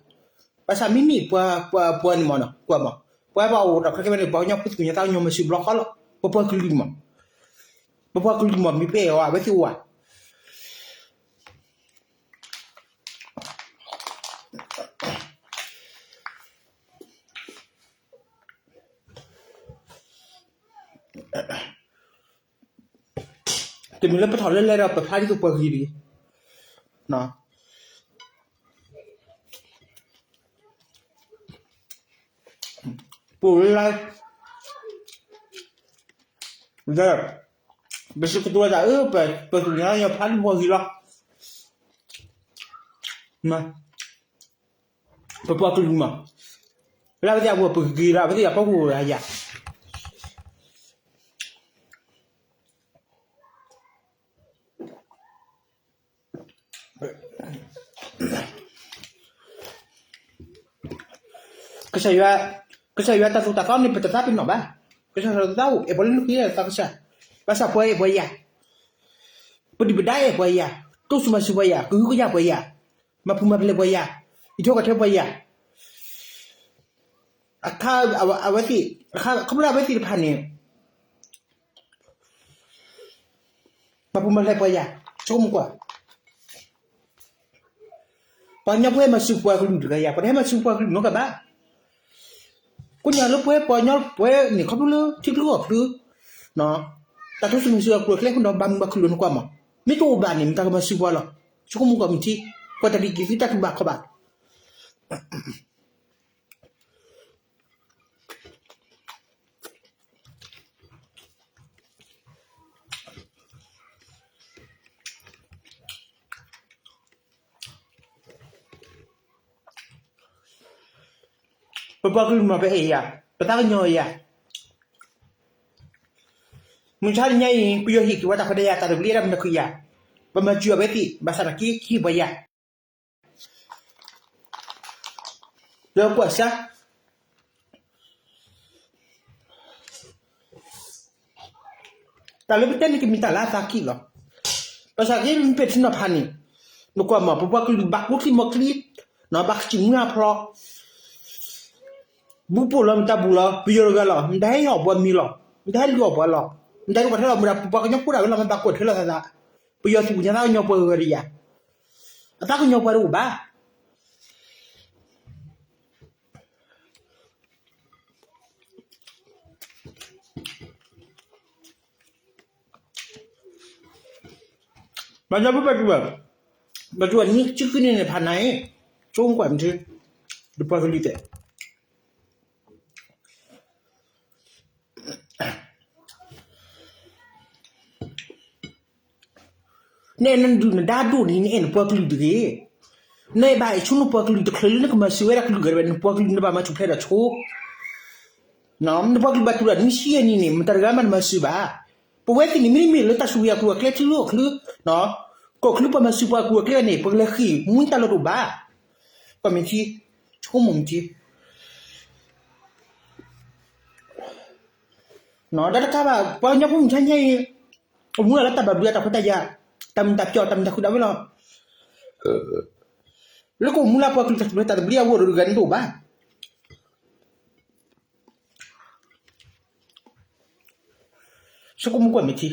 ဘၣ်ဆၣ်မ့မ့ၢ်ပှၤ, ပှၤန့ၣ်မးနီၤ, ကွၢ်မး, ပှၤဘၣ်အိၣ်ဒီးခဲကဲန့ၣ် ပှၤကညီဖိသူၣ်ကညီၤသးကညီၤမၤစၢၤဘျီဃီလီၤ, ပပှၤကလုာ်မး, ပပှၤကလုာ်မး မ့ၢ်ပအဲၣ်အီၤအဝဲသ့ၣ်အိၣ်ဝၤ တမ့ၢ်လၢပထီၣ်လၢလဲၣ်ဒီး ပဖျါဒ်သိးပှၤဂ့ၤတဂ့ၤ, ပအိၣ်လၢ ပစံးကတိၤတၢ်အၢ ပသူၣ်ကညီၤဖျါဒ်ပှၤဂ့ၤလီၤ, ပပှၤကလုာ်မး, လၢအဝဲသ့ၣ်အပူၤ ပဂ့ၤဒီး အဝဲသ့ၣ်အဖီခိၣ်အယၤ ကစၢ်ယွၤ, ကစၢ်ယွၤတၢ်သိၣ်တၢ်သီန့ၣ် ပတသးပ့ၤနီၣ်ဘၣ်, ကစၢ်ယွၤတၢ်သိၣ်တၢ်သီ အဲၣ်ပှၤလၢနုၢ်က့သးကစၢ်, ဘၣ်ဆၣ်ပှၤအဲၣ်ပှၤယၤ, ပဒုၣ်ပဒါအဲၣ်ပှၤယၤ, တိစၢၤမၤစၢၤပှၤယၤ, ကဟုကယာ်ပှၤယၤ, မၤပူၤမၤဖျဲးပှၤယၤ, အံးထွဲကွၢ်ထွဲပှၤယၤ အခါ, အဝဲသ့ၣ်, အခါခီဖျိအဝဲသ့ၣ်တဖၣ်န့ၣ် မၤပူၤမၤဖျဲးပှၤယၤ, ဆိကမိၣ်ကွၢ်, ပှၤကညီဖိဟဲမၤစၢၤပှၤကလုာ်တဂၤယၤ, ပှၤတဟဲမၤစၢၤပှၤကလုာ်နီတဂၤဘၣ်. ကိးညါလၢပှၤကညီပှၤန့ၣ် ခီဖျိလၢထံချၢကီၢ်ချၢ တၢ်တိစၢၤမၤစၢၤအကျိၤအကျဲအဃိဒီး ဘၣ်မုာ်ဘၣ်ခုၣ်လီၤနကွၢ်မး, မ့ၢ်တအိၣ်ဘၣ်န့ၣ် မတၤကမၤစၢၤပှၤလီၤ. ဆိကမိၣ်ကွၢ်မုၢ်ထံ, ပှၤတၢ်ဒ်က့ၤသုတၢ်တူၢ်ဘၣ်ခီဘၣ် ပပှၤကလုာ်မ့ၢ်ပအဲၣ်ယၤ, ပသးကညီၤယၤ, မုၢ်ဆါတနံၤညါအံၤ ပယီၤဟ့ၣ်က့ၤဝဲတၢ်ခွဲးတၢ်ယာ် တၢ်သဘျ့တၢ်မုာ်တၢ်ခုၣ်ယၤ, ပမၤစၢၤအီၤဝဲသ့ၣ် ဘၣ်ဆၣ်သနာ်က့ ကဟ့ၣ်ပှၤယၤ ဒီးကွၢ်စါ တၢ်လၢပတဲန့ၣ် ကမ့ၢ်တၢ်လၢအသးကံၢ်လီၤ. ဘၣ်ဆၣ်က့ မ့ၢ်ပဲာ်ထံနီၤဖးန့ၣ် နကွၢ်မး ပပှၤကလုာ်ဘၣ်ကျိချံမျိာ်ချံ, ဘၣ်ကစံၣ်မုၢ်အဖျီ, ဘူးပိာ်လီၤမတၤဘူးလီၤ ပယီၤတဂၤလီၤ, မတၤဟဲဟ့ၣ်အီၣ်ပှၤမ့ၤလီၤ, မတၤဟဲလုၢ်အီၣ်ပှၤလီၤ, မတၤဒုးကွၢ်ထွဲလီၤ မတၤပပှၤကညီဖိတၢ်ဝဲလီၤ မ့ၢ်ဘၣ်ကွၢ်ထွဲလီၤသးသး, ပယီၤသူၣ်ကညီၤသးကညီၤပှၤဂၤဂၤဒီးယၤ, အသးကညီၤပှၤတအိၣ်ဘၣ်. ဘၣ်ညီဖိဘၣ်တူၢ်ဘၣ်, ဘၣ်တူၢ်ဘၣ် နွံဆံဃုနံၣ်န့ၣ် ဖးနၤအံၤ, ဆိကမိၣ်ကွၢ်မ့ၢ်ထံ, ဒီးပှၤကလုာ်တဲ နအဲၣ်နဒုၣ်နဒါဒိၣ်န့ၣ် နအဲၣ်နပှၤကလုာ်တဂ့ၤ. နအဲၣ်ဘၣ်အဲၣ်ဆိနပှၤကလုာ်တချုးလၢနကမၤစၢၤဝဲဒၣ်ကလုာ်ဂၤဒီး နပှၤကလုာ်နဘၣ်မၤထူၣ်ဖျဲးဒီးဆိ. နပှၤကလုာ်ဘၣ်တူၢ်ဒီးနွံဆံယဲၢ်နံၣ်န့ၣ် မတၤတဂၤမးနမၤစၢၤဘၣ်. ပဝဲသ့ၣ်န့ၣ် မ့တမ့ၢ်လၢတၢ်ဆိၣ်ဂ့ၤအကျိၤအကျဲထံလၢအီၣ်ချုး, ကီၢ်ချုးပှၤမၤစၢၤပှၤအကျိၤအကျဲန့ၣ် ပကလဲၤဃ့ၢ်မှံတၢ်လီၢ်တအိၣ်ဘၣ်. ကွၢ်မ့ၢ်ထံ, ဆိကမိၣ်မ့ၢ်ထံ ဒီးတကးဘၣ် ပှၤကညီဖိမုၢ်ထါညါအံၤ အိၣ်မူလၢ်လၢတၢ်ဘၣ်ဘျုးအတၢ်ခွဲးတၢ်ယာ်, တၢ်မုာ်တၢ်ပျီၢ် တၢ်မုာ်တၢ်ခုၣ်ဒၣ်ဝဲလီၤ. လၢကအိၣ်မူလၢပှၤကလုာ်တၢ်ထူၣ်ဖျဲးတၢ်သဘျ့အဂီၢ်ဒီးတဂၤန့ၣ်တအိၣ်ဘၣ်. ဆိကမိၣ်ကွၢ်မ့ၢ်ထံ,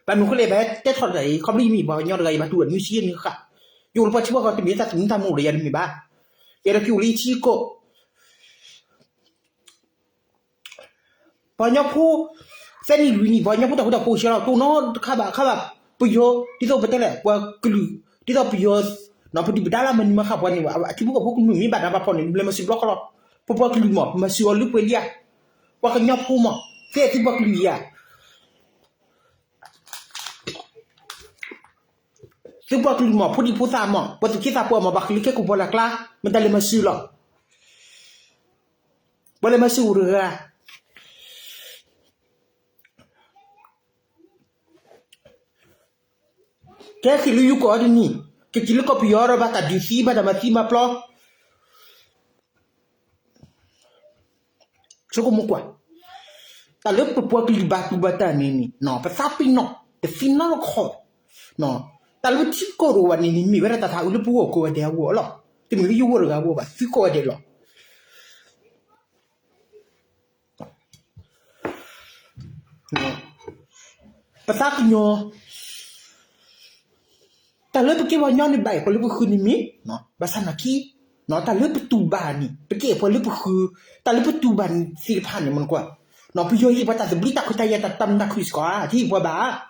ဘၣ်မနုၤဃိလဲၣ် ယဘၣ်ဟဲတဲထီၣ်တၢ်အံၤ ခီဖျိယမ့ၢ်ပှၤကညီတဂၤ ယဘၣ်တူၢ်ဘၣ်နွံဆံယဲၢ်နံၣ်ဃၣ်, ယအိၣ်လၢပှၤထံပှၤကီၢ်တမ့ၢ်တၢ်သမံသမိးဒီးယၤတမ့ၢ်ဘၣ်. ယဲဒၣ်က့ၤအိၣ်လၢယထံကီၢ် ပှၤကညီဖိ သၢနံၣ်လွံၢ်နံၣ် ပှၤကညီဖိတၢ်ဃူတၢ်ဖိးဆှၢလီၤ တိၢ်နီတခါဘၣ်ခါဘၣ်, ပယီၤ ဒ်သိးပတဲလဲၣ် ပှၤကလုာ် ဒ်သိးပယီၤ ပဒုၣ်ပဒါလၢမၤနံၤမၤဃၣ်ပှၤန့ၣ် အထံဖိကီၢ်ဖိကမုာ်မ့ၢ်ဘၣ်နးဘၣ်ဖှီၣ်န့ၣ် နဘျဲမၤစၢၤဘျီဃီလီၤ. ပပှၤကလုာ်မး ပမၤစၢၤအီၤလၢပှဲၤလံဧါ. ပှၤကညီဖိမး သ့ၣ်သုပှၤကလုာ်ဧါ. သုပှၤကလုာ်မး ဖိဒံဖိသၣ်မး ပှၤသူၣ်က့သးပှၢ်မး ဘၣ်ဃ့ၢ်လၢခဲကိာ်ပှၤလၢ်ကျါ မတၤလဲၤမၤစၢၤလီၤ. ပှၤလဲၤမၤစၢၤအိၣ်တဂၤ ကဟဲဃ့ၢ်လၢယိၤကီၢ်အီၤတနံၤ, ကက့ၤလၢကီၢ်ပယီၤဒီးဘၣ်တၢ်ဒုးသံ ဘၣ်တၢ်မၤသံမၤပျီ. ဆိကမိၣ်ကွၢ်, တၢ်လၢပပှၤကလုာ်ဘၣ်တူၢ်ဘၣ်တၢ်န့ၣ်န့ၣ် ပသးပ့ၤနီၣ် တသ့နီတခီၣ်, တၢ်လၢပထံကီၢ်တအိၣ်ဘၣ်န့ၣ်န့ၣ် မ့ၢ်ဝဲဒၣ်တၢ်သးအုးလၢပဂီၢ်ကိးဂၤဒဲးအဂီၢ်လီၤ. တမ့ၢ်လၢယဂီၢ်တဂၤအဂီၢ်ဘၣ် သုကိးဂၤဒဲးလီၤ. ပသးကညီၤ, တၢ်လၢပကဲပှၤကညီန့ၣ် ဘၣ်အဲၣ်ပှၤလၢပဃုန့ၣ်မ့ၢ်, ဘၣ်ဆၣ်နာ်က့, တၢ်လၢပတူၢ်ဘၣ်န့ၣ် ပကဲပှၤလၢပဃု, တၢ်လၢပတူၢ်ဘၣ်န့ၣ်သ့ၣ်တဖၣ်န့ၣ် မ့ၢ်နကွၢ်, ပယီၤဟ့ၣ်ပှၤတၢ်သဘျ့တၢ်ခွဲးတၢ်ယာ်တၢ်မုာ်တၢ်ခုၣ်စ့ၢ်ကီးဧါ တဟ့ၣ်ပှၤဘၣ်.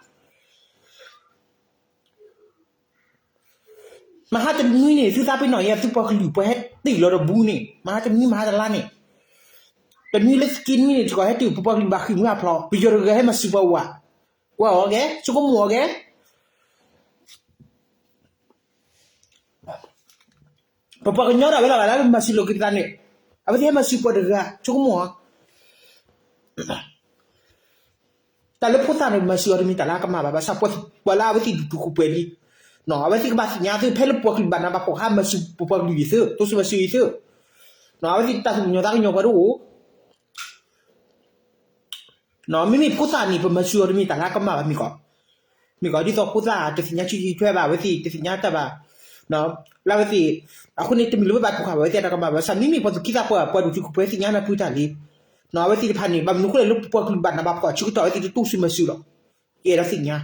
မဟါတနွံန့ၣ် သုသးပ့ၤနီၣ်ယဲ သုပှၤကလုာ်ပှၤဟဲတ့ၢ်လီၤဒီးဘူးန့ၣ် မဟါတနွံမဟါတလါန့ၣ်, တနွံလၢသက့နွံန့ၣ် စ့ၢ်ကီးဟဲတ့ၢ်ပပှၤကလုာ်ဘၣ်ဃ့ၢ်မှံဟးဖျိး ပယီၤတဂၤဟဲမၤစၢၤပှၤအိၣ်ဧါ, ကွၢ်အီၤဂ့ၤ ဆိကမိၣ်အီၤဂ့ၤ ပပှၤကညီဒၣ်ဝဲလီၤဂာ်လၢမၤစၢၤလိာ်က့ၤသးန့ၣ်, အဝဲသ့ၣ်ဟဲမၤစၢၤပှၤတဂၤ ဆိကမိၣ်အီၤ, တၢ်လၢဖိသၣ်န့ၣ် မၤစၢၤအီၤတမ့ၢ်တၢ်လၢအကမၣ်ဘၣ်, ဘၣ်ဆၣ်ပှၤလၢအဝဲသ့ၣ်ဒုးတူၢ်ခိၣ်ပှဲၤလံ, အဝဲသ့ၣ်ကဘၣ်သ့ၣ်ညါသ့ ဖဲလၢပှၤကလုာ်ဘၣ်နးဘၣ်ဖှီၣ်အခါ မၤစၢၤပပှၤကလုာ်အံၤသ့, တိစၢၤမၤစၢၤအံၤသ့, အဝဲသ့ၣ်တၢ်သူၣ်ကညီၤသးကညီၤပှၤတအိၣ် မ့မ့ၢ်ဖိသၣ်န့ၣ် ပမၤစၢၤအီၤတမ့ၢ်တၢ်လၢအကမၣ်ဘၣ်မ့ၢ်ကီး, မ့ၢ်ကီး ဒ်သိးဖိသၣ်တသ့ၣ်ညါဆံးဆံးထွဲဘၣ် အဝဲသ့ၣ်တသ့ၣ်ညါတၢ်ဘၣ်, လၢအဝဲသ့ၣ်, အဃိန့ၣ် တမ့ၢ်လၢပဘၣ်တူၢ်ဃာ်ဘၣ်အဝဲသ့ၣ်တၢ်ကမၣ်ဘၣ် ဘၣ်ဆၣ်မ့မ့ၢ်ပှၤသူၣ်က့သးပှၢ် ပှၤဒိၣ်တုာ်ခိၣ်ပှဲၤသ့ၣ်ညါနၢ်ပၢၢ်တၢ်လံ, အဝဲသ့ၣ်တဖၣ်န့ၣ် ဘၣ်မနုၤအဃိလဲၣ်လၢပပှၤကလုာ်ဘၣ်နးဘၣ်ဖှီၣ်အဆၢကတီၢ် အဝဲသ့ၣ်တတိစၢၤမၤစၢၤလီၤ, ယအဲၣ်ဒိးသ့ၣ်ညါ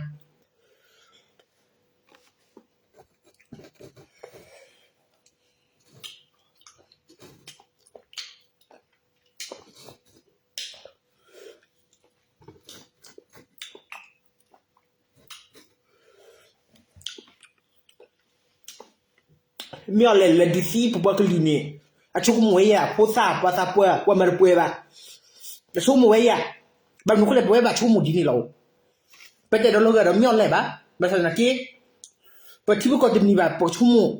မ့ၢ်အီၤလဲၤလဲၤဒုးသံပပှၤကလုာ်န့ၣ်, အဆိကမိၣ်ဝဲယၤ ဖိသၣ်ပှၤသးပှၢ် ပှၤမၤတပှဲၤဘၣ်, အဆိကမိၣ်ဝဲယၤ, ဘၣ်မနုၤအဃိလဲၣ် ပဝဲဘၣ်ဆိကမိၣ်ဒ်န့ၣ်လီၤ. ပတဲဒီးလီၤဂာ်ဒီးမ့ၢ်အီၤလဲၤဘၣ်, ဘၣ်ဆၣ်သနာ်က့ ပထံပကီၢ်တမံၤဘၣ် ပဆိကမိၣ်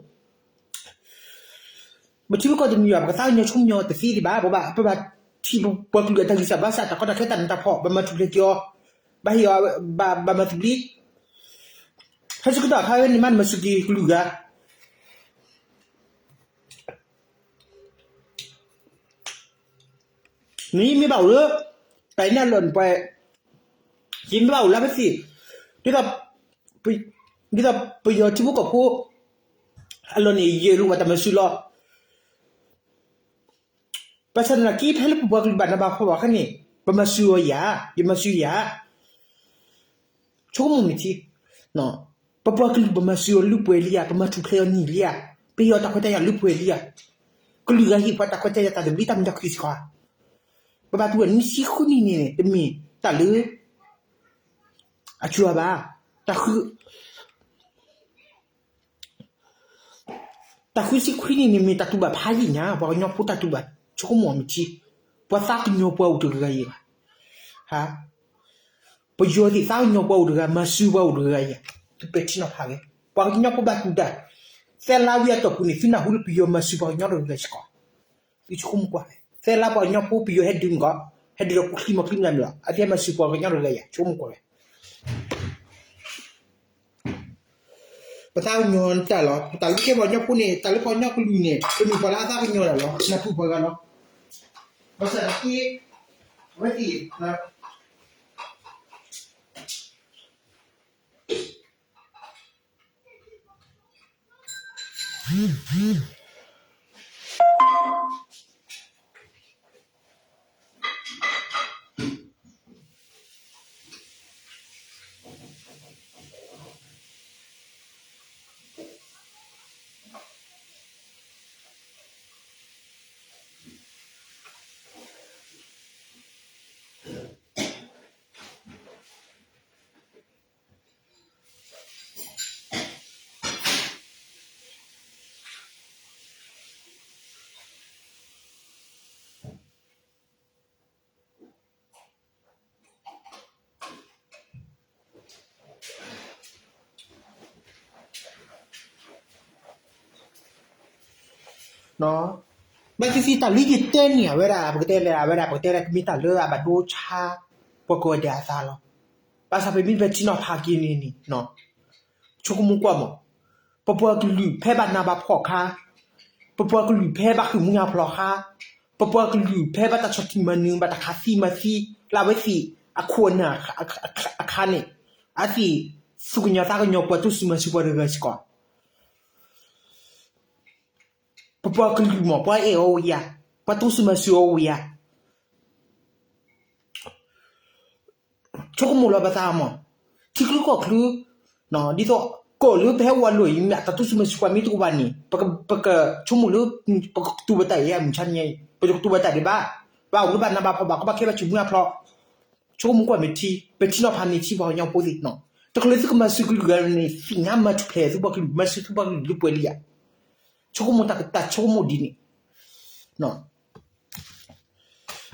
ပထံပကီၢ်တမံၤဘၣ် ပကသးကညီၤဆိကမိၣ်တသ့ဒံးဘၣ်, ပဘၣ်ထံၣ်ပပှၤကလုာ်အတၢ်ဂံၢ်စၢ်ဘါစၢ် တၢ်ကီတၢ်ခဲတၢ်နးတၢ်ဖှီၣ် ဘၣ်မၤထူၣ်ဖျဲးက့ၤအီၤ, ဘၣ်ဟ့ၣ်အီၤ, ဘၣ်မၤသဘျ့, ဖဲဆၢကတီၢ်အခါဝဲန့ၣ် မ့ၢ်နမၤစၢၤက့ၤကလုာ်ဂၤ နမ့ၢ်ဘၣ်အိၣ်လၢ တၢ်အံၤန့ၣ်အလီၢ်န့ၣ် ပှၤ ယမ့ၢ်ဘၣ်အိၣ်လၢဖဲသ့ၣ်, ဒ်သိး ဒ်သိးပယီၤထံဖိကီၢ်ဖိ အလီၢ်န့ၣ် ယဲၢ်လိာ်ဘၣ်တၢ်မၤစၢၤလီၤ. ဘၣ်ဆၣ်သနာ်က့ ဖဲလၢပပှၤကလုာ်ဘၣ်နးဘၣ်ဖှီၣ်ဘၣ်အခါန့ၣ် ပမၤစၢၤအီၤယၤ, ယမၤစၢၤယၤ ဆိကမိၣ်မ့ၢ်ထံ, ပပှၤကလုာ်ပမၤစၢၤအီၤလုၢ်ပှဲၤလံဧါ, ပမၤထူၣ်ဖျဲးအီၤနံၣ်လံဧါ, ပဟ့ၣ်အီၤတၢ်ခွဲးတၢ်ယာ်လုၢ်ပှဲၤလံဧါ, ကလုာ်ဂၤဟ့ၣ်ပှၤတၢ်ခွဲးတၢ်ယာ်တၢ်သဘျ့တၢ်မုာ်တၢ်ခုၣ်စ့ၢ်ကီးဧါ, ပဘၣ်တူၢ်ဘၣ်နွံဆံဃုနံၣ်န့ၣ် တမ့ၢ်တၢ်လၢ အစှၤဘၣ်, တၢ်ဃု တၢ်ဃုဆံခွံနံၣ်န့ၣ် မ့ၢ်တၢ်တူၢ်ဘၣ်ဖးယံာ်ညါ, ပှၤကညီဖိတၢ်တူၢ်ဘၣ် ဆိကမိၣ်အီၤမ့ၢ်ထံ, ပှၤသးကညီၤပှၤအိၣ်တဂၤဂၤအံၤဘၣ်, ပယီၤသ့ၣ်သးကညီၤပှၤအိၣ်တဂၤ မၤစၢၤပှၤအိၣ်တဂၤဂၤအံၤ, သုပဲာ်ထံနီၤဖးဂ့ၤ, ပှၤကညီဖိဘၣ်တူၢ်တၢ်, သၢလါဝံၤအတီၢ်ပူၤန့ၣ် သုနၢ်ဟူလၢပယီၤမၤစၢၤပှၤကညီတဂၤဂၤစ့ၢ်ကီး, သုဆိကမိၣ်ကွၢ်, သၢလါပှၤကညီဖိပယီၤဟဲဒုးမ့ၢ်ကီး, ဟဲဒုးဒီးကျိချံမီၤချံမနုၤမ့ၢ်လီၤ, အသ့မၤစၢၤပှၤကညီတဂၤဂၤအံၤ ဆိကမိၣ်ကွၢ်ဝဲ ပသးကညီၤတၢ်လီၤ, တၢ်လၢကဲပှၤကညီဖိန့ၣ် တၢ်လၢပှၤကညီကလုာ်န့ၣ် ပမ့ၢ်ပှၤလၢအသးကညီၤတၢ်လီၤ, နၢ်ပၢၢ်ပှၤဂၤလီၤ, ဘၣ်ဆၣ်သနာ်က့ အဝဲသ့ၣ် ဘၣ်သ့ၣ်သ့ၣ်တၢ်လၢယတဲန့ၣ် အဝဲဒၣ် ပကတဲလဲၣ် အဝဲဒၣ် ပကတဲလဲၣ် ကမ့ၢ်တၢ်လၢအဘၣ်ဒိဆါ ပှၤကိးဂၤဒဲးအသးလီၤ. ဘၣ်ဆၣ်ပမ့ၢ်ပဲာ်ထံနီၤဖးက့ၤန့ၣ်န့ၣ် ဆိကမိၣ်ကွၢ်မး, ပပှၤကလုာ်ဖဲဘၣ်နးဘၣ်ဖှီၣ်အခါ, ပပှၤကလုာ်ဖဲဘၣ်ဃ့ၢ်မှံဟးဖျိးအခါ, ပပှၤကလုာ်ဖဲဘၣ်တၢ်ဆီၣ်တံၢ်မၤနၢၤ ဘၣ်တၢ်ခးသံမၤသံ လၢအဝဲသ့ၣ်အခိၣ်အနၢ်အခါန့ၣ်, အဝဲသ့ၣ်သူၣ်ကညီၤသးကညီၤ ပှၤတူၢ်စုမၤစၢၤပှၤတဂၤစ့ၢ်ကီး ပပှၤကလုာ်မး ပှၤအဲၣ်အီၤဝံၤဧါ, ပှၤတူၢ်စုမၤစၢၤအီၤဝံၤဧါ, ဆိကမိၣ်လီၤပသးမး, ထံချၢကီၢ်ချၢ, ဒ်သိး ကီၢ်လၢပဟဲဝဲလီၤအံၤ မ့ၢ်တၢ်တူၢ်စုမၤစၢၤပှၤမ့ၢ်တအိၣ်ဘၣ်န့ၣ် ပကဆိကမိၣ်လၢ ပကတူၢ်ဘၣ်တၢ်အံၤ မုၢ်ဆါန့ၣ် ပကတူၢ်ဘၣ်တၢ်ဒံးဘၣ်, ဘၣ်အိၣ်လၢဘၣ်နးဘၣ်ဖှီၣ်ဘၣ်ကီဘၣ်ခဲဘၣ်ဆူၣ်မုၢ်အဖျီ ဆိကမိၣ်ကွၢ်မ့ၢ်ထံ, ပဲာ်ထံနီၤဖးမ့ၢ်ထံပှၤကညီဖိသ့ၣ်, တချုးလၢသုကမၤစၢၤကလုာ်ဂၤန့ၣ် သ့ၣ်ညါမၤထူၣ်ဖျဲးသုပှၤကလုာ် မၤစၢၤသုပှၤကလုာ်လၢပှဲၤလံဧါ, ဆိကမိၣ်တၢ်ကတၢၢ်ဆိကမိၣ်ဒ်န့ၣ်, သု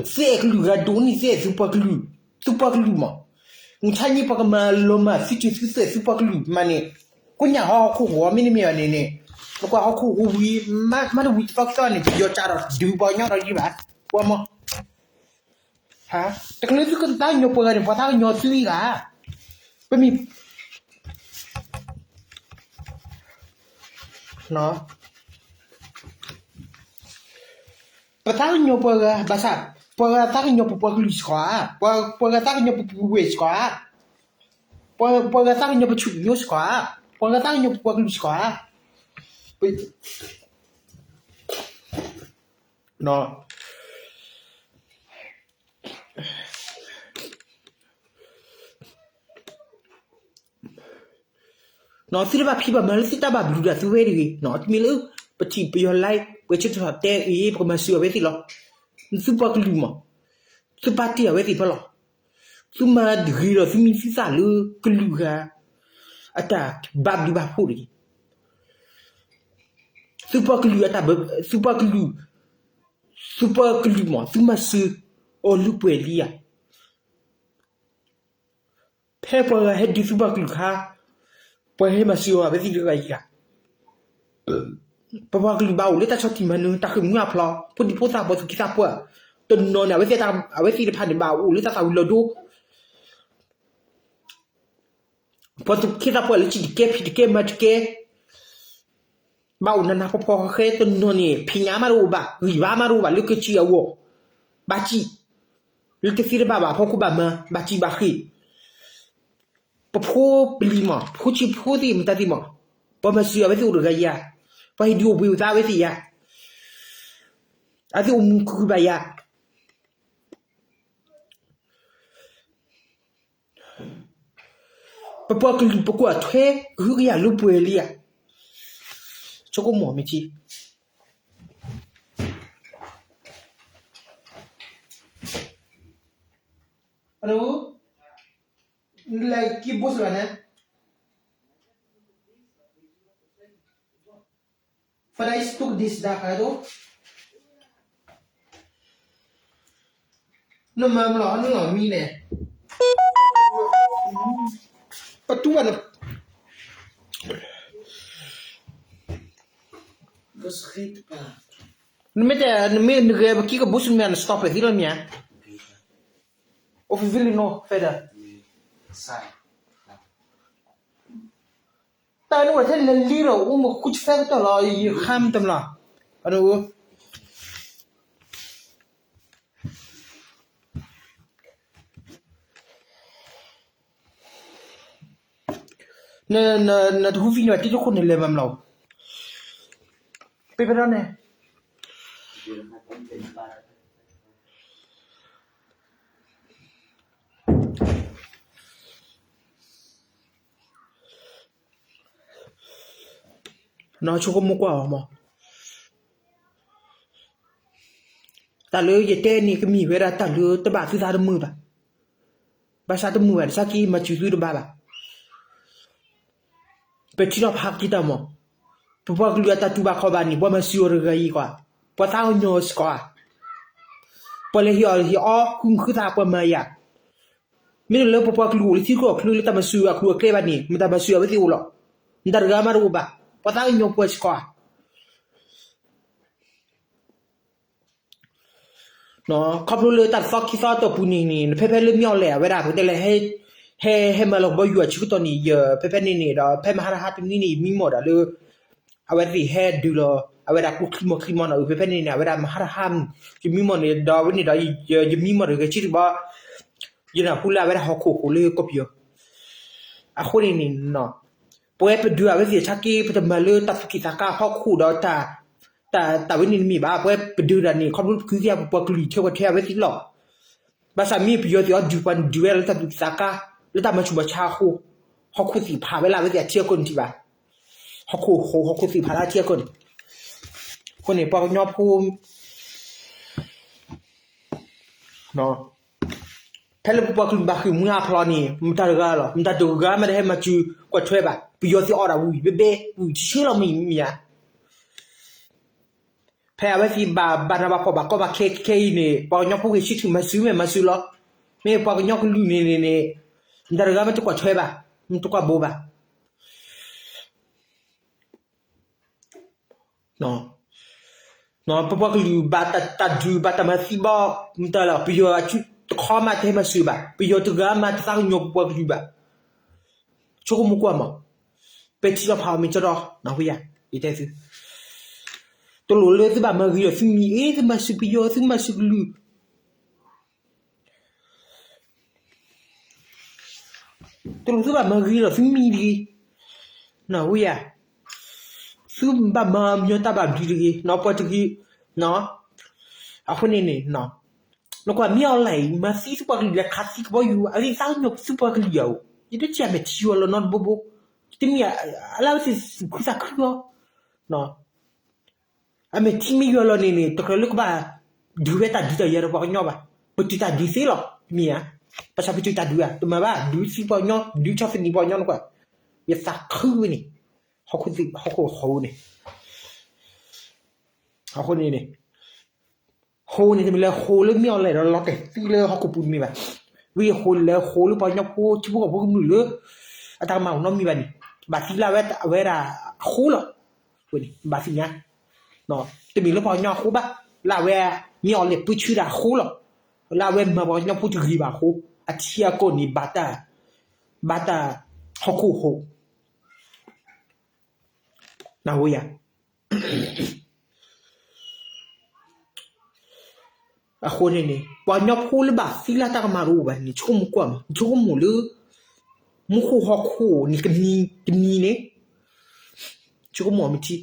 အဲၣ်ကလုာ်ဂၤဒိၣ်န့ၣ် သုအဲၣ်သုပှၤကလုာ်, သုပှၤကလုာ်မး, မုၢ်ဆါန့ၣ်ပှၤကမၤလီၤမၢ်သုစၢၤသုသွဲၣ်သုပှၤကလုာ်မးန့ၣ်, ကိညၣ်ဟီဟီၣ်ခိၣ်ဂီၤမ့တမ့ၢ်ဘၣ်န့ၣ်န့ၣ်, နကွၢ်ဟီၣ်ခိၣ်ဂီၤဝံၤ, မ့တဝံၤတသီခံသီန့ၣ် ပယီၤကးဒီးဒုးပှၤကညီဒီးယံၤဘၣ်, ပှၤမး တချုးသုကသးကညီၤပှၤဂၤန့ၣ် ပှၤသးကညီၤသုဂၤ, ပမ့ၢ် ပသးကညီၤပှၤဂၤ ဘၣ်ဆၣ် ပှၤဂၤသးကညီၤပပှၤကလုာ်စ့ၢ်ကီးဧါ, ပှၤဂၤသးကညီၤပပုၢ်ဝဲၢ်စ့ၢ်ကီးဧါ, ပှၤဂၤသးကညီၤပဆူၣ်ပညိစ့ၢ်ကီးဧါ, ပှၤဂၤသးကညီၤပပှၤကလုာ်စ့ၢ်ကီးဧါ, သုတဘၣ်ဖံးဘၣ်မၤလၢသုတၢ်ဘၣ်ဘျုးဒၣ်သုဝဲတဂ့ၤ, တမ့ၢ်လၢ ပထံၣ်ပယီၤ live ပဆၢထၢၣ်တဲအံၤ ပကမၤစၢၤအဝဲသ့ၣ်လီၤ, သုပှၤကလုာ်မး, သုပာ်တ့ၢ်အဝဲသ့ၣ်ဖဲလီၤ, သုမၤတဂ့ၤဒီးသုမံသုသၣ်လၢကလုာ်ဂၤ အတၢ်ဘၣ်ဘျုးဘၣ်ဖှိၣ်တဂ့ၤ. သုပှၤကလုာ်အတၢ်ဘၣ်, သုပှၤကလုာ်, သုပှၤကလုာ်မး သုမၤစၢၤအီၤလၢပှဲၤလံဧါ. ဖဲပှၤဂၤဟဲဒုးသုပှၤကလုာ်ခါ, ပှၤဟဲမၤစၢၤအီၤအဝဲသ့ၣ်တဂၤအံၤဧါ. ပပှၤကလုာ်ဘၣ်အိၣ်လၢတၢ်ဆီၣ်တံၢ်မၤနၢၤ တၢ်ဃ့ၢ်မှံဟးဖျိး ဖိဒံဖိသၣ် ပှၤသူၣ်က့သးပှၢ်, တနီၤန့ၣ် အဝဲသ့ၣ်တဖၣ်န့ၣ် ဘၣ်အိၣ်လၢတၢ်သၣ်ဝံၤလီၤဒိ ပှၤသူၣ်က့သးပှၢ်လၢစံၣ်တကဲဖံးတကဲမၤတကဲ, ဘၣ်အိၣ်နးနးဖှီၣ်ဖှီၣ်ဃဲဃဲ တနီၤန့ၣ် ဖံးညၣ်မးတအိၣ်ဘၣ် ဂံၢ်ဘါမးတအိၣ်ဘၣ် လၢကစၢၢ်အဂီၢ်, ဘၣ်စံၣ်, လၢတသ့တဘၣ်ဘၣ် ဖီခိၣ်ဘၣ်မၤ ဘၣ်စံၣ်ဘၣ်ဃ့ၢ် ပဖိပလံၤမး ဖိဆံးဖိသ့ၣ်မတၤသ့ၣ်မး, ပှၤမၤစၢၤအဝဲသ့ၣ်အိၣ်တဂၤယၤ, ပှၤဟ့ၣ်ဒုးအိၣ်ဘှံးအိၣ်သါအဝဲသ့ၣ်ယၤ, အဝဲသ့ၣ်အိၣ်မူခုဘၣ်ယၤ, ပပှၤကလုာ်ပကွၢ်ထွဲ ကဟုကယာ်လၢပှဲၤလံဧါ, ဆိကမိၣ်မ့ၢ်ထံ လဲၤက့ၤ ဘိစလါန့ၣ် Fadais took this da kado. နမၤမလီၤ နလီၤမံန့ၣ် ပတူၢ်ဘၣ်န နမ့ၢ်တဲ နမ့ၢ်နဂဲၤပကံကဘိစမ့ၢ် န stop သ့လီၤမ့ၢ်ဧါ. အိၣ်ဖဲဖဲလံနီၤ ဖဲဒၣ် တၢ်နဝဲထဲလဲၤလံဒီး အိၣ်မူဃုဆံသၢကတီၢ်လီၤ ယဃါမတမလီၤ အ နတဟူဖံန့ၣ်ဘၣ် တံၤတခိၣ်န့ၣ်လဲၤမၤမလီၤ ပ့ပဒၣ်န့ၣ် နီၢ်ဆိကမိၣ်ကွၢ်အီၤမး တၢ်လၢယတဲန့ၣ် ကမ့ၢ်ဝဲဒၣ်တၢ်လၢတဘၣ်သုသးတမုာ်ဘၣ်. ဘၣ်ဆၣ်တမုာ်ဘၣ် တၢ်ဆါက့မၤစၢၤသုတဘၣ်ဘၣ်. ပထံၣ်ထီၣ်ဖးက့ၤတၢ်မး, ပပှၤကလုာ်အတၢ်တူၢ်ဘၣ်ခီၣ်ဘၣ်န့ၣ် ပှၤမၤစၢၤအီၤတဂၤအံၤကွၢ်, ပှၤသးကညီၤစ့ၢ်ကီးဧါ. ပှၤလဲၤဟ့ၣ်အီၤဟ့ၣ်အီ ဃုမုၢ်ဃုသးပှၤမၤယၤ မ့ၢ်လၢပပှၤကလုာ်အိၣ်လၢထံကျိအကျိၤလၢတၢ်မၤစၢၤအကျိၤအကျဲဘၣ်န့ၣ် မတၤမၤစၢၤအဝဲသ့ၣ်အိၣ်လီၤ. မတၤတဂၤမးတအိၣ်ဘၣ်. ပှၤသးကညီၤပှၤစ့ၢ်ကီးဧါ. ခီဖျိလၢတၢ်တသီခံသီအတီၢ်ပူၤန့ၣ်န့ၣ် ဖဲဖဲလၢမ့ၢ်အီၤလဲၣ် အဝဲဒၣ် ပကတဲလဲၣ် ဟဲ ဟဲမၤလီၤကဘီယူၤအဆၢကတီၢ်န့ၣ် ယဖဲဖဲန့ၣ်န့ၣ်ဒီး ဖဲမဟါတဟါတနွံန့ၣ် ယမံမီၢ်ဒီးလၢ အဝဲသ့ၣ်ဟဲဒုးလီၤ အဝဲဒၣ်ကျိချံမီချံမီနီၤ ဖဲဖဲန့ၣ်န့ၣ် အဝဲဒၣ်မဟါတဟါ ယမံမီၢ်န့ၣ်ဒီး ဝဲန့ၣ်ဒီး ယမံမီၢ်ဒီးဂဲၤဆၢထၢၣ်ဘီ ယနၢ်ဟူလၢအဝဲဒၣ်ဟီၣ်ခိၣ်ဃိးလၢကီၢ်ပယီၤ အဃိန့ၣ်န့ၣ် ပဝဲပဒုးအဝဲသ့ၣ်ဆါက့ ပတမၤလၢတၢ်သူၣ်က့ၣ်သးကါဟီၣ်ခိၣ်ဒီး တၢ်ဝဲန့ၣ်တမ့ၢ်ဘၣ်. ပဝဲပဒုးတၢ်န့ၣ် ခီဖျိပကဟုကယာ်ပပှၤကလုာ်ထဲဝဲထဲအဝဲသ့ၣ်လီၤ. ဘၣ်ဆၣ်မ့ၢ်ပယီၤသ့ၣ်အီၤဒုးပှၤန့ၣ် ဒုးဝဲလၢတၢ်သူၣ်က့ၣ်သးကါ လၢတၢ်မၤဆူၣ်မၤဆါအဃိ ဟီၣ်ခိၣ်သ့ၣ်ဖးဝဲလၢအဝဲသ့ၣ်အထံအကီၢ်န့ၣ်ထံၣ်ဘၣ်. ဟီၣ်ခိၣ်ဃိး ဟီၣ်ခိၣ်သ့ၣ်ဖးလၢအထံအကီၢ်န့ၣ် အဃိန့ၣ် ပှၤကညီဖိ ဖဲလၢပပှၤကလုာ်ဘၣ်ဃ့ၢ်မှံဟးဖျိးန့ၣ် မတၤတဂၤလီၤ မတၤတဂၤမးတဟဲမၤစၢၤကွၢ်ထွဲဘၣ်. ပယီၤသ့ၣ်အီၣ်ဒၣ်ဝံၤ ဘဲဘဲ ဝံၤဆှၢလီၤမံၤမံၤဧါ. ဖဲအဝဲသ့ၣ်ဘၣ်ဘၣ်နးဘၣ်ဖှီၣ်ဘၣ်ကီဘၣ်ခဲခဲအံၤန့ၣ် ပှၤကညီဖိဂ့ၤဆၢထၢၣ်မၤစၢၤမ့ၢ်မၤစၢၤလီၤ. မ့ၢ်ပှၤကညီကလုာ်န့ၣ်န့ၣ်န့ၣ် မတၤတဂၤမးတကွၢ်ထွဲဘၣ် မတကွၢ်ဘိးဘၣ်. ပပှၤကလုာ်ဘၣ်တၢ်ဒုးဘၣ်တၢ်မၤသံဘၣ် မတၤလၢပယီၤအစုတခီမးတဟဲမၤစၢၤဘၣ် ပယီၤတဂၤမးတသးကညီၤပပှၤကလုာ်ဘၣ်. ဆိကမိၣ်ကွၢ်မး ပဲာ်ထံနီၤဖးအီၤမ့ၢ်ကၠီဒီး နၢ်ဟူယၤ ယတဲသု တလိၣ်လၢသုဘၣ်မၤဂ့ၤဒီးသုမံၤအ့ သုမၤစၢၤပယီၤ သုမၤစၢၤကလုာ် တလိၣ်သုဘၣ်မၤဂ့ၤဒီးသုမံၤတဂ့ၤ. နၢ်ဟူယၤ သုဘၣ်မၤမညီတၢ်ဘၣ်ဘျုးတဂ့ၤ နီၢ်ပှၤတဂ့ၤ. အဃိန့ၣ်န့ၣ် နကွၢ်မ့ၢ်အီၤလဲၣ် မၤသံသုပှၤကလုာ်လဲၤခးသံကဘီယူၤ အဂ့ၢ်သးကညီၤသုပှၤကလုာ်ယၤဧိၤ ယတထံၣ်အမဲာ်ထံယွၤလီၤနီတဘိဘိ တမ့ၢ်အလၢဝဲသ့ၣ်သူၣ်ခုသးခုလီၤ. အမဲာ်ထံမ့ၢ်ယွၤလီၤန့ၣ်န့ၣ် တကြၢးလၢကဘၣ်ဒုးဝဲတၢ်ဒုးတၢ်ယၤဒီးပှၤကညီဘၣ်. ပတုာ်တၢ်ဒုးသ့လီၤ မ့ၢ်ဧါ. ဘၣ်ဆၣ်ပတုာ်တၢ်ဒုးဧါ တမၤဘၣ် ဒုးသံပှၤကညီ ဒုးဆီၣ်သနံးပှၤကညီနကွၢ် ယသးခုဝဲန့ၣ် ဟီၣ်ခိၣ်ဟီၣ်ခိၣ်ဃိးန့ၣ် အဃိန့ၣ်န့ၣ် ဃိန့ၣ်တမ့ၢ်လၢဃိလၢမ့ၢ်အီၤလဲၣ်ဒီးလီၤတဲာ်သံလၢဟီၣ်ခိၣ်ပူၤတမ့ၢ်ဘၣ်. ဝံဃိလၢဃိလၢပှၤကညီဖိထံဖိကီၢ်ဖိကမျၢၢ်လၢ အတၢ်ကမၣ်အိၣ်နီတမံၤဘၣ်န့ၣ် ဘၣ်သံလၢအဝဲဒၣ်အဃိလီၤ. ဘၣ်သ့ၣ်ညါ တမ့ၢ်လၢပှၤကညီအဃိဘၣ်, လၢအဝဲမ့ၢ်အီၤလဲၣ်ပၢဆှၢတၢ်အဃိလီၤ. လၢအဝဲမၤပှၤကညီဖိတဂ့ၤဘၣ်အဃိ, အထံအကီၢ်န့ၣ် ဘၣ်တၢ် ဘၣ်တၢ်ဟီၣ်ခိၣ်ဟိး နၢ်ဟူယၤ အဃိန့ၣ်န့ၣ် ပှၤကညီဖိလၢဘၣ်သံလၢတၢ်ကမၣ်တအိၣ်ဘၣ်န့ၣ် ဆိကမိၣ်ကွၢ်မး, ဆိကမိၣ်လၢ မူခိၣ်ဟီၣ်ခိၣ်န့ၣ် ကနံၤကနံၤန့ၣ် ဆိကမိၣ်မ့ၢ်ထံ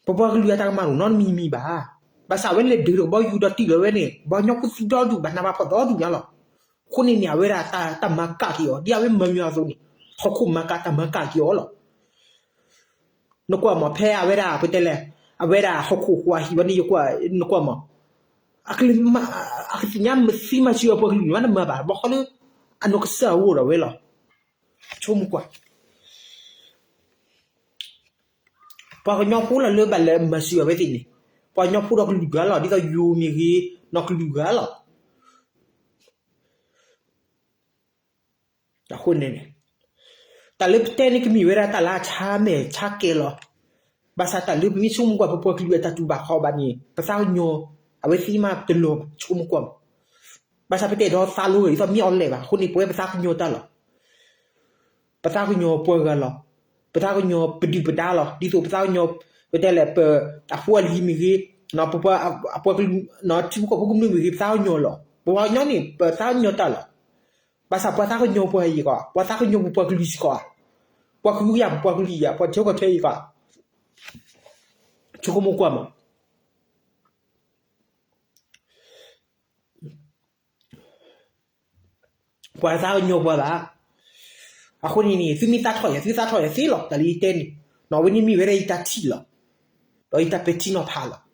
ပပှၤကလုာ်အတၢ်ကမၣ်တအိၣ်နီတမံၤမံၤဘၣ်. ဘၣ်ဆၣ်ဝဲလဲၤဒုးတကဘီယူၤဒီးတံၢ်လီၤဝဲန့ၣ် ပှၤကညီဖိသံဒီဒူၣ် ဘၣ်နးဘၣ်ဖှီၣ်ဒီဒူၣ်ညါလီၤ. အဃိန့ၣ်န့ၣ် အဝဲဒၣ်တၢ်မၤကၣ်က့ၤအီၤ ဒ်အဝဲမၤမံၤအသိးန့ၣ် ဟီၣ်ခိၣ်မၤကၣ်တၢ်မၤကၣ်က့ၤအီၤလီၤ. နကွၢ်မး ဖဲအဝဲဒၣ် ပတဲလဲၣ် အဝဲဒၣ်ဟီၣ်ခိၣ်ဟိးအဟံၣ်ဝဲန့ၣ် ယကွၢ် နကွၢ်မး အကသ့ၣ်ညါမၤသံမၤစၢၤအပှၤကလုာ်မး နမၤဘၣ် ဘၣ်ဃီလၢ အနီၢ်ကစၢ်အဂီၢ်ဒီးဝဲလီၤ. ဆိကမိၣ်ကွၢ် ပှၤကညီဖိလီၤလၢဘၣ်လဲၤမၤစၢၤအဝဲသ့ၣ်န့ၣ် ပှၤကညီဖိဒီးကလုာ်ဂၤလီၤ ဒ်သိးယိၤမ့ၢ်ဂ့ၤ နီၢ်ကလုာ်ဂၤလီၤ. အဃိန့ၣ်န့ၣ် တၢ်လၢပတဲန့ၣ် ကမ့ၢ်ဝဲဒၣ်တၢ်လၢအဆါမဲာ်ဆါကဲလီၤ. ဘၣ်ဆၣ်တၢ်လၢပမ့ၢ်ဆိကမိၣ်ကွၢ် ပပှၤကလုာ်အတၢ်တူၢ်ဘၣ်ခီၣ်ဘၣ်န့ၣ် ပသးကညီၤ အဝဲသ့ၣ်မးတလီၤဘၣ် ဆိကမိၣ်ကွၢ်မး. ဘၣ်ဆၣ်ပတအဲၣ်ဒိးသးလိဒ်သိးမ့ၢ်အီၤလဲၣ်ဘၣ် အဃိန့ၣ် ပဝဲပသးကညီၤတၢ်လီၤ. ပသးကညီၤပှၤဂၤလီၤ. ပသးကညီၤပဒုၣ်ပဒါလီၤ. ဒ်သိးပသးကညီၤ ပတဲလဲၣ် ပအဖိအလံၤမ့ၢ်ဂ့ၤ, ပပှၤ အပှၤကလုာ် ထံဖိကီၢ်ဖိကမျၢၢ်မ့ၢ်ဂ့ၤ ပသးကညီၤလီၤ. ပပှၤကညီန့ၣ် ပသးကညီၤတၢ်လီၤ. ဘၣ်ဆၣ်ပှၤသးကညီၤပှၤအံၤကီး, ပှၤသးကညီၤပပှၤကလုာ်စ့ၢ်ကီးဧါ. ပှၤကလုာ်ယၤ ပပှၤကလုာ်ယၤ ပှၤထၢကီၢ်ထၢအံၤကီး, ဆိကမိၣ်ကွၢ်မး. ပှၤသးကညီၤပှၤဘၣ်. အဃိန့ၣ်န့ၣ် သုမ့ၢ်သးထီၣ်ယၤ သုသးထီၣ်ယၤသ့လီၤ. တၢ်လၢယတဲန့ၣ် အဝဲန့ၣ်မ့ၢ်ဝဲဒၣ်ယတၢ်ထံၣ်လီၤ. ဒီးယတၢ်ပဲာ်ထံနီၤ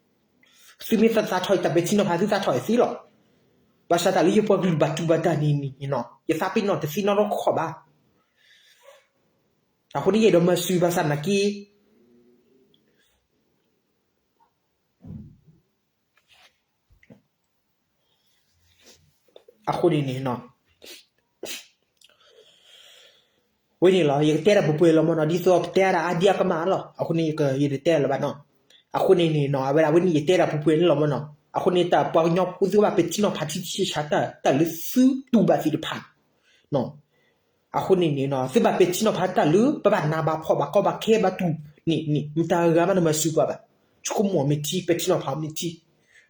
ဖးလီၤ. သုမ့ၢ်သးထီၣ်ယတၢ်ပဲာ်ထံနီၤဖး သုသးထီၣ်ယၤသ့လီၤ. ဘၣ်ဆၣ်တၢ်လၢယပှၤကလုာ်ဘၣ်တူၢ်ဘၣ်တၢ်န့ၣ်န့ၣ် ယသးပ့ၤနီၣ်တသ့နီတခီၣ်ဘၣ်. အဃိန့ၣ်ယအဲၣ်ဒိးမၤစၢၤဘၣ်ဆၣ်နာ်က့ အဃိန့ၣ်န့ၣ် ဝဲန့ၣ်လီၤ ယကတဲဒၣ်ပှဲၤပှဲၤလီၤမ့ၢ်နီၤ ဒ်သိးပတဲဒၣ်အါဒံအါကမၣ်လီၤ. အဃိန့ၣ် ယတတဲလၢၤဘၣ်နီၤ. အဃိန့ၣ်န့ၣ်နီၤ အဝဲဒၣ်ဝဲန့ၣ်ယတဲဒၣ်ပှဲၤပှဲၤန့ၣ်လီၤမ့ၢ်နီၤ. အဃိန့ၣ် တၢ်ပှၤကညီဖိသုဘၣ်ပဲာ်ထံနီၤဖးထံထံဆးဆးတၢ်လၢသုတူၢ်ဘၣ်သ့ၣ်တဖၣ် အဃိန့ၣ်န့ၣ် သုဘၣ်ပဲာ်ထံနီၤဖးတၢ်လၢ ပဘၣ်နးဘၣ်ဖှီၣ်ဘၣ်ကီဘၣ်ခဲဘၣ်တူၢ်န့ၣ်န့ၣ် မတၤဂၤမးနမၤစၢၤပှၤဘၣ်. ဆိကမိၣ်မ့ၢ်ထံ ပဲာ်ထံနီၤဖး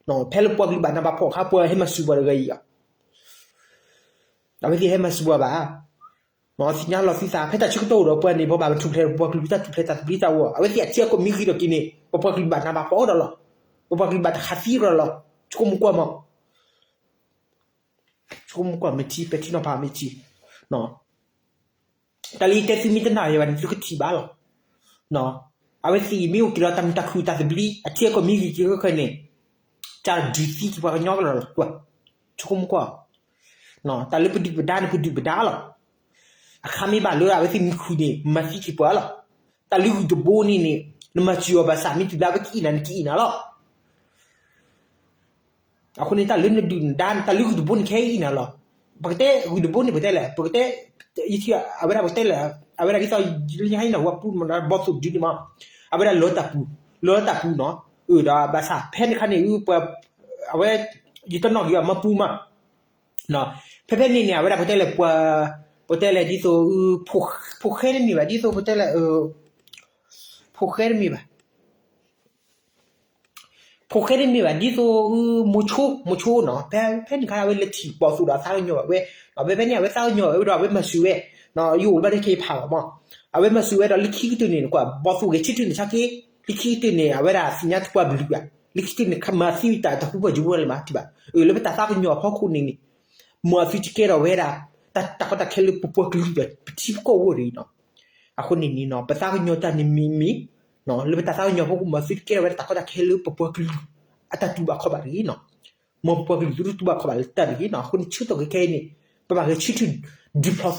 မ့ၢ်ထံ ဖဲလၢပှၤကလုာ်ဘၣ်နးဘၣ်ဖှီၣ်အခါ ပှၤဟဲမၤစၢၤပှၤတဂၤအံၤဧါ. အဝဲသ့ၣ်ဟဲမၤစၢၤပှၤဘၣ်. သ့ၣ်ညါလီၤသုသး ဖဲတၢ်ဆၢကတီၢ်အိၣ်ဒီးပှၤန့ၣ် ပဘၣ်ပထူၣ်ဖျဲး ပပှၤကလုာ်တၢ်ထူၣ်ဖျဲးတၢ်သဘျ့တၢ်ဝီ အဝဲသ့ၣ်အထံအကီၢ်မ့ၢ်ဂ့ၤထီၣ်က့ၤန့ၣ် ပပှၤကလုာ်ဘၣ်နးဘၣ်ဖှီၣ်ဒီးလီၤ. ပပှၤကလုာ်ဘၣ်တခးသံဒီးလီၤ. ဆိကမိၣ်ကွၢ်မး ဆိကမိၣ်ကွၢ်မ့ၢ်ထံ ပဲာ်ထံနီၤဖးမ့ၢ်ထံ တၢ်လၢယတဲသုမ့ၢ်တနာ်ယၤဘၣ်န့ၣ် သုကထံၣ်ဘၣ်လီၤ. အဝဲသ့ၣ်မ့ၢ်အိၣ်က့ၤဒီးတၢ်မုာ်တၢ်ခုၣ်တၢ်သဘျ့ အထံအကီၢ်မ့ၢ်ဂ့ၤက့ၤခဲခဲန့ၣ် တၢ်ဒုးသံက့ၤပှၤကညီကလီလီၤ. ဆိကမိၣ်ကွၢ် တၢ်လၢပဒုၣ်ပဒါန့ၣ် ပဒုၣ်ပဒါလီၤ. အခါမ့ၢ်ဘၣ်လၢအဝဲသ့ၣ်မုာ်ခုၣ်န့ၣ် မၤသံက့ၤပှၤလီၤ. တၢ်လၢဂုၢ်တဘိန့ၣ်န့ၣ် နမၤစၢၤအီၤဘၣ်ဆၣ် မ့ၢ်တုၤလၢအဝဲကအံၣ်နၤန့ၣ် ကအံၣ်နၤလီၤ. အဃိန့ၣ် တၢ်လၢနဒုၣ်နဒါ တၢ်လၢဂုၢ်တဘိန့ၣ် ခဲအံၤအံၣ်နၤလီၤ. ပကတဲဂုၢ်တဘိန့ၣ် ပကတဲလဲၣ် ပကတဲ ယထံၣ် အဝဲဒၣ်ပကတဲလဲၣ် အဝဲဒၣ်ဒ်သိး ယဟဲနၢ်ဟူအပူၤမး ဘီၣ်သိၣ်ဒုန့ၣ်မး အဝဲဒၣ်လၢတၢ်ပူၤ လၢတၢ်ပူၤနီၤ ဒီးဘၣ်ဆၣ် ဖဲန့ၣ်ခါန့ၣ် အဝဲ ယတနီၣ်က့ၤအမၤပူၤမး ဖဲဖဲန့ၣ်န့ၣ် အဝဲဒၣ်ပတဲလဲၣ်ပှၤ ပတဲလဲၣ်ဒ်သိး ဖိၣ်ဃဲတမ့ၢ်ဘၣ် ဒ်သိးပတဲလဲၣ် ဖိၣ်ဃဲတမ့ၢ်ဘၣ် ဖိၣ်ဃဲတမ့ၢ်ဘၣ် ဒ်သိး မိၤဆိ မိၤဆိနီၤ ဖဲဖဲန့ၣ်ခါ အဝဲလဲၤထံၣ်ဘီၣ်သိၣ်ဒီးအသးကညီၤဘၣ်ဝဲ ဖဲဖဲန့ၣ် အဝဲသးကညီၤဝဲဒီး အဝဲမၤစၢၤဝဲ ယအိၣ်ဘၣ်တခါဖးဘၣ်မး အဝဲမၤစၢၤဝဲဒီး လၢခံကတၢၢ်န့ၣ် ကွၢ် ဘီၣ်သိၣ်ဂဲၤဆၢထၢၣ်န့ၣ်ဆါက့ လၢခံကတၢၢ်န့ၣ် အဝဲဒၣ်သ့ၣ်ညါတပှၢ်ဘျုးဘၣ် လၢခံကတၢၢ်န့ၣ် မၤသံတၢ်တဟူဘၣ်ယိဘၣ်လၢၤမး ထံၣ်ဘၣ် လၢပတၢ်သးကညီၤအဖီခိၣ်န့ၣ်န့ၣ် မ်အသုတကဲထီၣ်ဝဲဒၣ် တၢ်ကီတၢ်ခဲလၢပပှၤကလုာ်ဒီး ပထံပကီၢ်အဂီၢ်တဂ့ၤနီၤ အဃိန့ၣ်န့ၣ်နီၤ ပသးကညီၤတၢ်န့ၣ်မ့ၢ်မ့ၢ် လၢပတၢ်သးကညီၤဖီခိၣ် မ်သုတကဲထီၣ်ဝဲဒၣ်တၢ်ကီတၢ်ခဲလၢပပှၤကလုာ် အတၢ်တူၢ်ဘၣ်ခီၣ်ဘၣ်တဂ့ၤနီၤ မ်ပပှၤကလုာ်သုတတူၢ်ဘၣ်ခီၣ်ဘၣ်လၢတၢ်တဂ့ၤနီၤ အဃိန့ၣ် ဆၢကတီၢ်ခဲအံၤန့ၣ် ပဘၣ်ဂဲၤဆၢ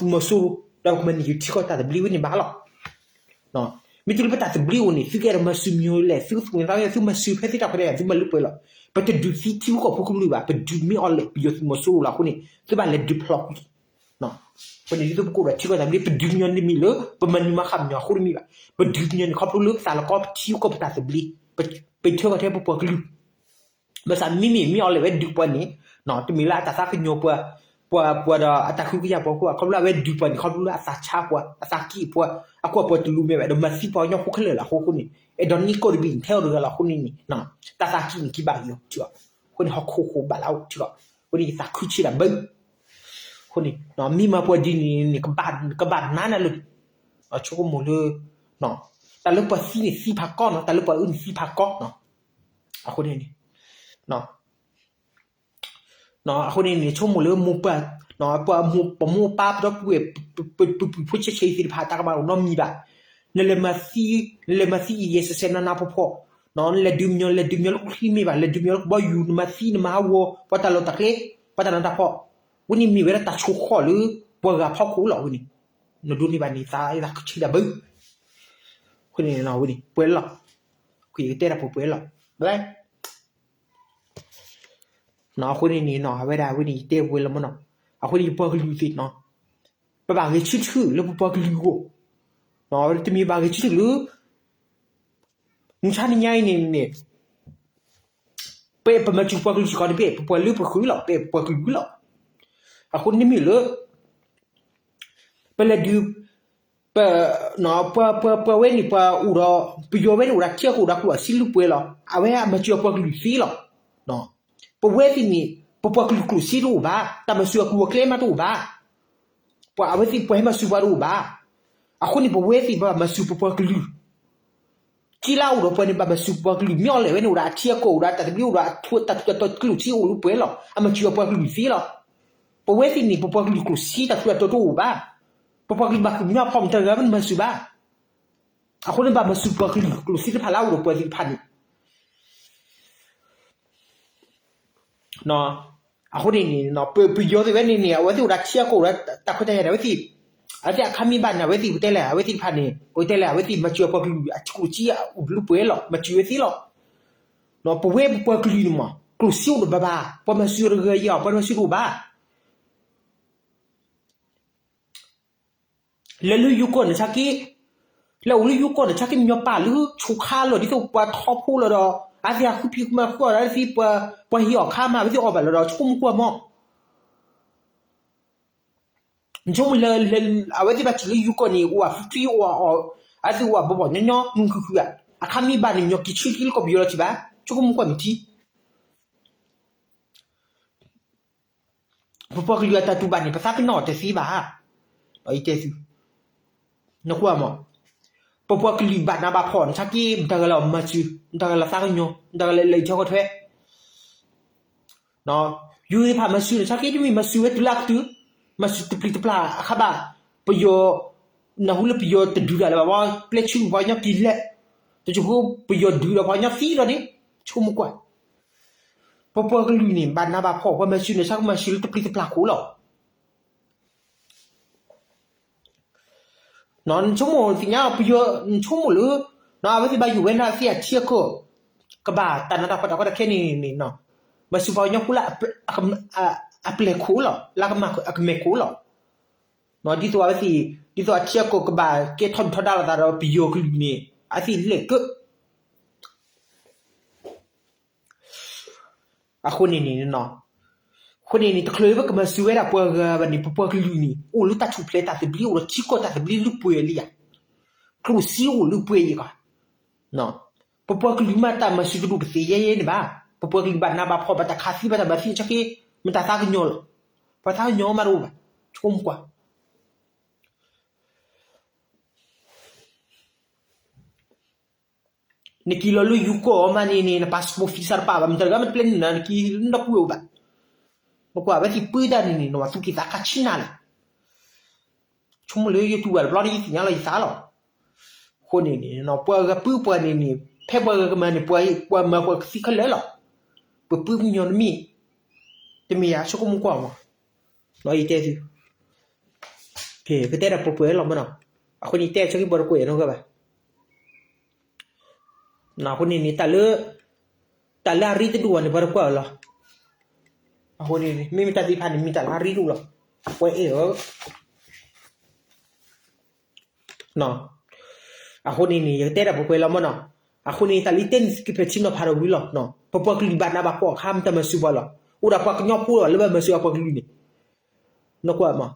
ထၢၣ် ဒုးဖျိးသုးမီၤစိရိၤ ဒီးပကမၤန့ၢ်က့ၤထံကီၢ်တၢ်သဘျ့ဝဲန့ၣ်ဘၣ်လီၤ မ့ၢ်တုၤလၢပတၢ်သဘျ့အိၣ်န့ၣ် သုကအဲၣ်ဒိးမၤစၢၤမ့ၢ်လဲၣ်, သုသူၣ်ကညီၤသးကညီၤ သုမၤစၢၤဖဲသ့ၣ်တၢ်ခွဲးတၢ်ယာ် သုမၤလၢပှဲၤလီၤ. ပတဒုးသံထံဖိကီၢ်ဖိကလုာ်ဘၣ်, ပဒုးမ့ၢ်အီၤလဲၣ် ပယီၤသုးမီၤစိရိၤလီၤအဃိန့ၣ် သုဘၣ်လဲၤဒုးဖျီကွံာ်. အဃိန့ၣ် ဒ်သိးပကအိၣ်ဒီးထံကီၢ်တၢ်သဘျ့ ပဒုးကညီၤန့ၣ်တမ့ၢ်လၢ ပမၤနံၤမၤဃာ်ပညီအဃိတမ့ၢ်ဘၣ်. ပဒုးကညီၤန့ၣ်ခီဖျိလၢပသးလီၤကီ ပထံကီၢ်ပတၢ်သဘျ့, ပထၢကီၢ်ထဲပပှၤကလုာ် ဘၣ်ဆၣ်မ့မ့ၢ်မ့ၢ်အီၤလဲၣ်ဝဲဒုးပှၤန့ၣ်, တမ့ၢ်လၢအတၢ်သးကညီၤပှၤ, ပှၤ, ပှၤဒီးအတၢ်ဃုကယာ်ပှၤအဃိဘၣ်, ခီဖျိလၢအဝဲဒုးပှၤန့ၣ် ခီဖျိလၢအသးဆါပှၤ, အသးကံၣ်ပှၤ, အကွၢ်ပှၤတလူၤမ့ၢ်ဘၣ် ဒီးမၤသံပှၤကညီဖိခဲလၢာ်လီၤအဃိန့ၣ်, အဲၣ်ဒိးန့ၢ်ကီၢ်တဘ့ၣ်န့ၣ် ထဲအီၤတဂၤလီၤအဃိန့ၣ်န့ၣ်, တၢ်သးကံၣ်န့ၣ်က့ၤဘၣ်က့ၤအီၤထံအီၤ, အဃိန့ၣ် ဟီၣ်ခိၣ်ဟိၣ်ဘၣ်လၢအအိၣ်ထံအီၤ, အဃိန့ၣ် ယသးခုဆံးဒၣ်ဘၢ အဃိန့ၣ် မ့ၢ်မၤပှၤဒ်န့ၣ်န့ၣ် ကဘၣ်နါနၤလၢ, ဆိကမိၣ်လၢ, တၢ်လၢပှၤသံန့ၣ်သံဖးကီနီၤ, တၢ်လၢပှၤအၢန့ၣ်သံဖးကီနီၤ, အဃိန့ၣ်, အဃိန့ၣ်န့ၣ် ဆိကမိၣ်လၢမိၢ်ပၢ်, ပှၤမိၢ်ပၢ်ပဒီပုၢ်ဝဲၢ်, ပပုၢ်ဖိဆဲးဆဲးသ့ၣ်တဖၣ် တၢ်ကမၣ်အိၣ်နီတမံၤဘၣ်, နလဲၤမၤသံ, နလဲၤမၤသံယဲၢ်ယဲၢ်ဆဲးဆဲးနးနးဖှီၣ်ဖှီၣ်, နလဲၤဒုးမညီ လဲၤဒုးမညီလၢချံမ့ၢ်ဘၣ်, လဲၤဒုးမညီလၢကဘီယူၤ နမၤသံနမၤဟးဂီၤ ပှၤတၢ်လီၢ်တၢ်ကျဲ, ပှၤတၢ်နးတၢ်ဖှီၣ်, ဝဲန့ၣ်မ့ၢ်ဝဲဒၣ်တၢ်ဆိဃီၤလၢ ပှၤဂၤဖီခိၣ်လီၤဝဲန့ၣ်, နဒိးန့ၢ်ဘၣ်န့ၣ် သးယသးခုဆံးဒၣ်ဘၢ အဃိန့ၣ်ဝဲန့ၣ် ပှဲၤလီၤ, ယကတဲဒၣ်ပှဲၤပှဲၤလီၤ, အဃိန့ၣ်န့ၣ် အဝဲဒၣ်ဝဲန့ၣ် ယတဲပှဲၤလီၤမနီၤ, အဃိန့ၣ် ယပှၤကလုာ်သ့ၣ်နီၤ, ပဘၣ်ဂဲၤဆၢထၢၣ်လၢပပှၤကလုာ်အဂီၢ်, တမ့ၢ်ဘၣ်ဂဲၤဆၢထၢၣ်လၢ မုၢ်ဆါတနံၤညါအံၤန့ၣ်န့ၣ်, ပပမၤစၢၤပှၤကလုာ်စ့ၢ်ကီးန့ၣ် ပပှၤလၢပဃုာ်လီၤ, ပပှၤကလုာ်လီၤ, အဃိန့ၣ်မ့ၢ်လၢ ပလဲၤဒုး, ပ, ပှၤဝဲန့ၣ် ပှၤအိၣ်ဒီး, ပယီၤဝဲန့ၣ်အိၣ်ဒီးထံအကီၢ်အိၣ်ဒီးကျိၣ်အစ့လၢပှဲၤလီၤ, အဝဲအမၤစၢၤအပှၤကလုာ်သ့လီၤ, ပဝဲသ့ၣ်န့ၣ် ပပှၤကလုာ်ကျိၣ်စ့တအိၣ်ဘၣ်, တၢ်မၤစၢၤအကျိၤအကျဲမးတအိၣ်ဘၣ်, ပှၤအဝဲသ့ၣ်ပှၤဟဲမၤစၢၤပှၤတအိၣ်ဘၣ်, အဃိန့ၣ် ပဝဲသ့ၣ်ဘၣ်မၤစၢၤပပှၤကလုာ် က့လၢအအိၣ်ဒီးပှၤန့ၣ် ဘၣ်မၤစၢၤပပှၤကလုာ်, မ့ၢ်အီၤလဲၣ်ဝဲန့ၣ် အိၣ်ဒီးအထံအကီၢ် အိၣ်ဒီးတၢ်သဘျ့ အိၣ်ဒီးအထူတၢ်ထူတၢ်တီၤကျိၣ်စ့အိၣ်လၢပှဲၤလီၤ, အမၤစၢၤအပှၤကလုာ်သ့လီၤ, ပဝဲသ့ၣ်န့ၣ် ပပှၤကလုာ်ကျိၣ်စ့တၢ်ထူတၢ်တီၤတအိၣ်ဘၣ်, ပပှၤကလုာ်ဘၣ်ဃ့ၢ်မှံဟးဖျိးမတၤတဂၤမး နမၤစၢၤဘၣ်, အဃိန့ၣ် ဘၣ်မၤစၢၤပပှၤကလုာ်ကျိၣ်စ့တဖၣ်လၢအအိၣ်ဒီးပှၤသ့ၣ်တဖၣ်န့ၣ် အဃိန့ၣ်န့ၣ် ပယီၤသ့ၣ်ဝဲန့ၣ်န့ၣ် အဝဲသ့ၣ်အိၣ်ဒီးထံအကီၢ် အိၣ်ဒီးတၢ်ခွဲးတၢ်ယာ်န့ၣ် အဝဲသ့ၣ်, အဝဲသ့ၣ်အခါမ့ၢ်ဘၣ်န့ၣ် အဝဲသ့ၣ်ပတဲလဲၣ် အဝဲသ့ၣ်တဖၣ်န့ၣ် ပတဲလဲၣ် အဝဲသ့ၣ်မၤစၢၤပှၤကလုာ်အထူအကၠံအိၣ်လၢပှဲၤလီၤ မၤစၢၤဝဲသ့လီၤ, ပဝဲပပှၤကလုာ်န့ၣ်မး ကျိၣ်စ့အိၣ်ဒီးဘၣ်ဘၣ် ပှၤမၤစၢၤတဂၤယၤ ပှၤမၤစၢၤတအိၣ်ဘၣ် လဲၤလၢယိၤကီၢ်န့ၣ်ဆါက့, လဲၤအိၣ်လၢယိၤကီၢ်န့ၣ်ဆါက့ မညီပၢ်လၢဆိခါလီၤ ဒ်သိးပှၤထီဖိလီၤဒီး အဝဲသ့ၣ်ဟးဃုဖံးဃုမၤဃုအီၣ်ဒီး အဝဲသ့ၣ်ပှၤဟ့ၣ်အီၣ်ခါမး အဝဲသ့ၣ်အီၣ်ဘၣ်လီၤဒီး ဆိကမိၣ်ကွၢ်မး, ဆိကမိၣ်လၢ အဝဲသ့ၣ်ဘၣ်စံးလၢယိၤကီၢ်န့ၣ် အိၣ်အဖုဖုအိၣ်အီၣ် အဝဲသ့ၣ်အိၣ်အဘီဘီညီညီ မုာ်ခုၣ်ခုၣ်ဧါ, အခါမ့ၢ်ဘၣ်န့ၣ် ညီက့ၤဆၢက့ၤလၢကီၢ်ပယီၤလီၤထံၣ်ဘၣ် ဆိကမိၣ်ကွၢ်မ့ၢ်ထံ ပပှၤကလုာ်အတၢ်တူၢ်ဘၣ်န့ၣ် ပသးကနီၣ်တသ့ဘၣ်ဧါ, ယတဲသု, နကွၢ်မး, ပပှၤကလုာ်ဘၣ်နးဘၣ်ဖှီၣ်န့ၣ်ဆါက့ မတၤဂၤလၢမၤစၢၤ မတၤဂၤလၢသးကညီၤ မတၤဂၤလၢလဲၤထီၣ်ကထွဲ, ယိၤသ့ၣ်တဖၣ်မၤစၢၤန့ၣ်ဆါက့ တမ့ၢ်မၤစၢၤဝဲတုၤလၢအကတၢၢ်, မၤစၢၤတပျံၤတပျၢ်အခါဘၣ်, ပယီၤ, နၢ်ဟူလၢပယီၤတဒုးတၢ်လၢၤဘၣ် ပျဲဆူပှၤကညီက့ၤလဲၣ်, တစိၢ်ဖိပယီၤဒုးဒီးပှၤကညီသံလီၤန့ၣ်, ဆိကမိၣ်ကွၢ် ပပှၤကလုာ်န့ၣ် ဘၣ်နးဘၣ်ဖှီၣ် ပှၤမၤစၢၤန့ၣ် ဆါကမၤစၢၤလၢတပျံၤတပျၢ်ခိၣ်လီၤ. နဆိကမိၣ်သ့ၣ်ညါ ပယီၤ နဆိကမိၣ်လၢ အဝဲသ့ၣ်ဘၣ်ယိၣ်ဝဲဒၣ်သ့ၣ်အထံအကီၢ် ကဘၣ်တၢ်နးတၢ်ဖှီၣ်တၢ်ကီတၢ်ခဲန့ၣ်န့ၣ် မၤစၢၤပှၤကညီဖိလၢ အပျဲၢ်ခိၣ်လီၤ လၢအကမၣ်ခိၣ်လီၤ. ဒ်သိးအဝဲသ့ၣ် ဒ်သိးအထံအကီၢ်ကဘၣ်ကဲထီၣ်ဒုၣ်ထီဒါလိာ်သးဒီး ပယီၤကလုာ်န့ၣ် အဝဲသ့ၣ်လဲၣ်ကၢ အဃိန့ၣ်န့ၣ်, အဃိန့ၣ်န့ၣ် တချုးလၢပကမၤစၢၤဝဲဒၣ်ပှၤဂၤဘၣ်န့ၣ် ပပှၤကလုာ်န့ၣ် အိၣ်လၢတၢ်ထူၣ်ဖျဲးတၢ်သဘျ့ အိၣ်လၢထံကီၢ်တၢ်သဘျ့လၢပှဲၤလံဧါ, ကျိၣ်စ့အိၣ်လၢပှဲၤယဲၢ်ကီး, ပပှၤကလုာ်မးတၢ်မၤစၢၤတဒိၣ်ကသ့ယဲၢ်ယဲၢ်န့ၣ်ဘၣ်, ပပှၤကလုာ်ဘၣ်နးဘၣ်ဖှီၣ် ဘၣ်တၢ်ခးသံ ဘၣ်တၢ်မၤသံဆၢက့ မတၤသးကညီၤလီၤ, ပှၤသးကညီၤမးတအိၣ်ဘၣ်, ဆိကမိၣ်ကွၢ် နက့ၤလီၤလၢယိၤကီၢ်မးန့ၣ်န့ၣ် န passport visa တပာ်ဘၣ် မတၤတဂၤမ့ၢ်တပျဲန့ၣ် နက့ၤလၢနဒီပုၢ်ဝဲၢ်အိၣ်ဘၣ်. နကွၢ်အဝဲသ့ၣ်ပၢတၢ်န့ၣ်န့ၣ် နဘၣ်သူၣ်က့ၤသးခါဆံးနၤလဲၣ်. ဆိကမိၣ်လၢယတူၢ်ဘၣ်တဘျီန့ၣ် ယသ့ၣ်ညါလီၤယသးလီၤ. အဃိန့ၣ်န့ၣ် ပှၤဂၤပၢပှၤန့ၣ်န့ၣ် ဖဲပှၤဂၤကမၤန့ၣ် ပှၤမၤပှၤကသံခဲလၢာ်လီၤ. ပပၢပညီတမ့ၢ် တမ့ၢ်ယၤ ဆိကမိၣ်ကွၢ်မး ယတဲသု ကတဲဒၣ်ပှဲၤပှဲၤလီၤမးနီၤ. အဃိန့ၣ် ယတဲဆၢက့ၤပှၤတကွဲးနီတဂၤဘၣ်. အဃိန့ၣ်န့ၣ် တၢ်လၢ တၢ်လၢအရ့တဒိၣ်ဘၣ်န့ၣ် ပှၤတကွၢ်အီၤလီၤ. အဃိန့ၣ် မ့မ့ၢ်တၢ်သ့ၣ်တဖၣ်န့ၣ် မ့ၢ်တၢ်လၢအရ့ဒိၣ်လီၤ. ပှၤအဲၣ်အီၤ အဃိန့ၣ်န့ၣ် ယကတဲဒၣ်ပှဲၤပှဲၤလီၤမ့ၢ်နီၤ. အဃိန့ၣ် တၢ်လၢယတဲန့ၣ် သုကဖဲးထံနီၤဖးဒီးဝံၤလီၤ. ပပှၤကလုာ်ဘၣ်နးဘၣ်ဖှီၣ်အခါ မ့ၢ်တၢ်မၤစၢၤပှၤလီၤ. အိၣ်ဒၣ်ပှၤကညီဖိလၢဘၣ်မၤစၢၤအပှၤကလုာ်န့ၣ် နကွၢ်မး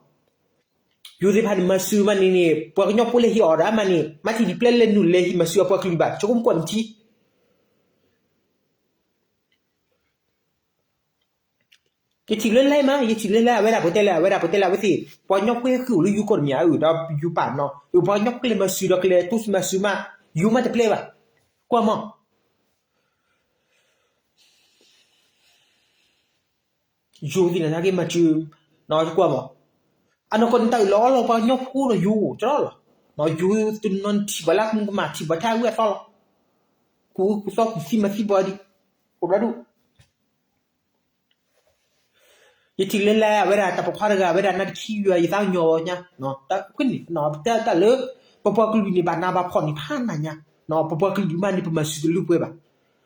ယိၤသ့ၣ်တဖၣ်န့ၣ် မၤစၢၤမးန့ၣ်န့ၣ် ပှၤကညီဖိလၢဟ့ၣ်အီၤဒီးအါမးန့ၣ် မၤထံၣ်ဒံးပျဲလၢနုာ်လဲၤဟံးမၤစၢၤအပှၤကလုာ်ဘၣ် ဆိကမိၣ်ကွၢ်န့ၣ်ထံ ယထံၣ်လၢလဲမး ယထံၣ်လၢလဲ အဝဲဒၣ်ပတဲလဲၣ် အဝဲဒၣ်ပတဲလဲၣ် အဝဲသ့ၣ် ပှၤကညီဖိဟဲဃ့ၢ်အိၣ်လၢယိၤကီၢ်တမံၤဧါ အၢ ဒီးယိၤပာ်နီၤ အၢ ပှၤကညီဖိကလဲၤမၤစၢၤဒီးကလဲၤတိစၢၤမၤစၢၤမး ယိၤမးတပျဲဘၣ် ကွၢ်မး ယိၤသ့ၣ်န့ၣ် တၢ်က့ၤမၤစၢၤ ကွၢ်မး အနီၢ်ကီၢ်န့ၣ် တၢ်အၢၣ်လီၤအီလီၤပှၤကညီဖိဒီးယိၤကလီလီၤ. ယိၤတနီၤထံၣ်ပှၤလၢကမူကမၣ် ထံၣ်ပှၤထဲအဝံအသီလီၤ. ကူၣ်အၢကူၣ်သီကူၣ်သံမၤသံပှၤဒံး အိၣ်ဘျီဒူၣ် ယထံၣ်လၢလဲ အဝဲဒၣ်တၢ်ပိာ်ခွါတဂၤ အဝဲဒၣ်နါတခံယွၤ ယသးကညီၤအီၤညါ တၢ်ကွၢ်န့ၣ် ပတဲတၢ်လၢ ပပှၤကလုာ်န့ၣ် ဘၣ်နးဘၣ်ဖှီၣ်န့ၣ် ဖးနးညါ ပပှၤကလုာ်မးန့ၣ် ပမၤစၢၤတလၢပှဲၤဘၣ်.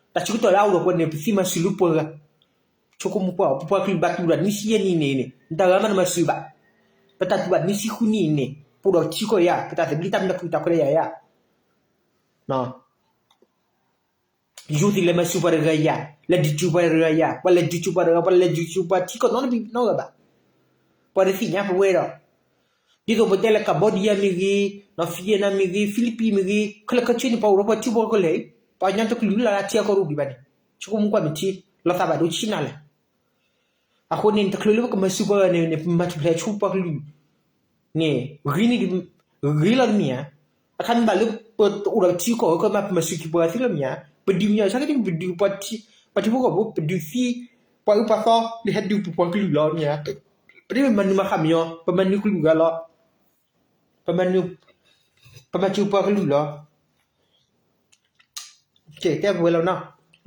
တၢ်ဆၢကတီၢ်လၢအအိၣ်ဒီးပှၤန့ၣ် ပသ့မၤစၢၤလၢပှဲၤဂၤ ဆိကမိၣ်ကွၢ် ပပှၤကလုာ်ဘၣ်တူၢ်ဒီးနွံဆံယဲၢ်နံၣ်န့ၣ်န့ၣ် တၢ်ဂၤမးနမၤစၢၤဘၣ်. ပတၢ်တူၢ်ဘၣ်နွံဆံဃုနံၣ်န့ၣ် ပအိၣ်ဒီးထံကီၢ်ယၤ ပတၢ်သဘျ့တၢ်မနုၤခရံာ်တၢ်ခွဲးတၢ်ယာ်ယၤ ယိၤသ့ၣ်လဲၤမၤစၢၤပှၤတဂၤယၤ လဲၤဒုးစၢၤပှၤတဂၤယၤ ပှၤလဲၤဒုးစၢၤပှၤတဂၤ ပှၤလဲၤဒုးစၢၤပှၤထံကီၢ်နီတဘ့ၣ်နီတဂၤဘၣ်. ပှၤတသ့ၣ်ညါပဝဲဒီး ဒ်သိးပတဲလၢ Cambodia မ့ၢ်ဂ့ၤ, Vietnam မ့ၢ်ဂ့ၤ, Philippines မ့ၢ်ဂ့ၤ, ခဲလၢာ်ခဲဆ့န့ၣ် ပှၤအိၣ်ဒီးပှၤထံပှၤကီၢ်လဲၣ်, ပှၤကညီတကလုာ်လၢ်လၢ်ထံအကီၢ်ဒိၣ်ဒံးဘၣ်န့ၣ်, ဆိကမိၣ်ကွၢ်မ့ၢ်ထံ, လီၤသးဘၣ်ဒိဆံးနၤလဲၣ်. အဃိန့ၣ် တချုးလၢပကမၤစၢၤပှၤဂၤန့ၣ် ပမၤထူၣ်ဖျဲးဆိပှၤကလုာ်န့ၣ် ဂ့ၤန့ၣ် ဂ့ၤလီၤတမ့ၢ်ဧါ. အခါမ့ၢ်ဘၣ်လၢပအိၣ်ဒီးပထံကီၢ်အဃိ ပမၤစၢၤက့ၤပှၤဂၤသ့လီၤမ့ၢ်ဧါ. ပဒုးမ့ၢ်အီၤဆၢကတီၢ် ပဒုးပှၤထံဖိကီၢ်ဖိ ပဒုးသံ ပှၤအၢပှၤသီ လၢဟဲဒုးပပှၤကလုာ်လီၤမ့ၢ်ဧါ. ပမၤနုၤမၤဃးမ့ၢ်အီၤ ပမၤနုၤကလုာ်ဂၤလီၤ. ပမၤနုၤ ပမၤစၢၤပှၤကလုာ်လီၤ. တဲပဝဲလီၤနီ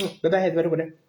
ၤ. ဘၣ်ဘၣ်ဟဲဝဲတက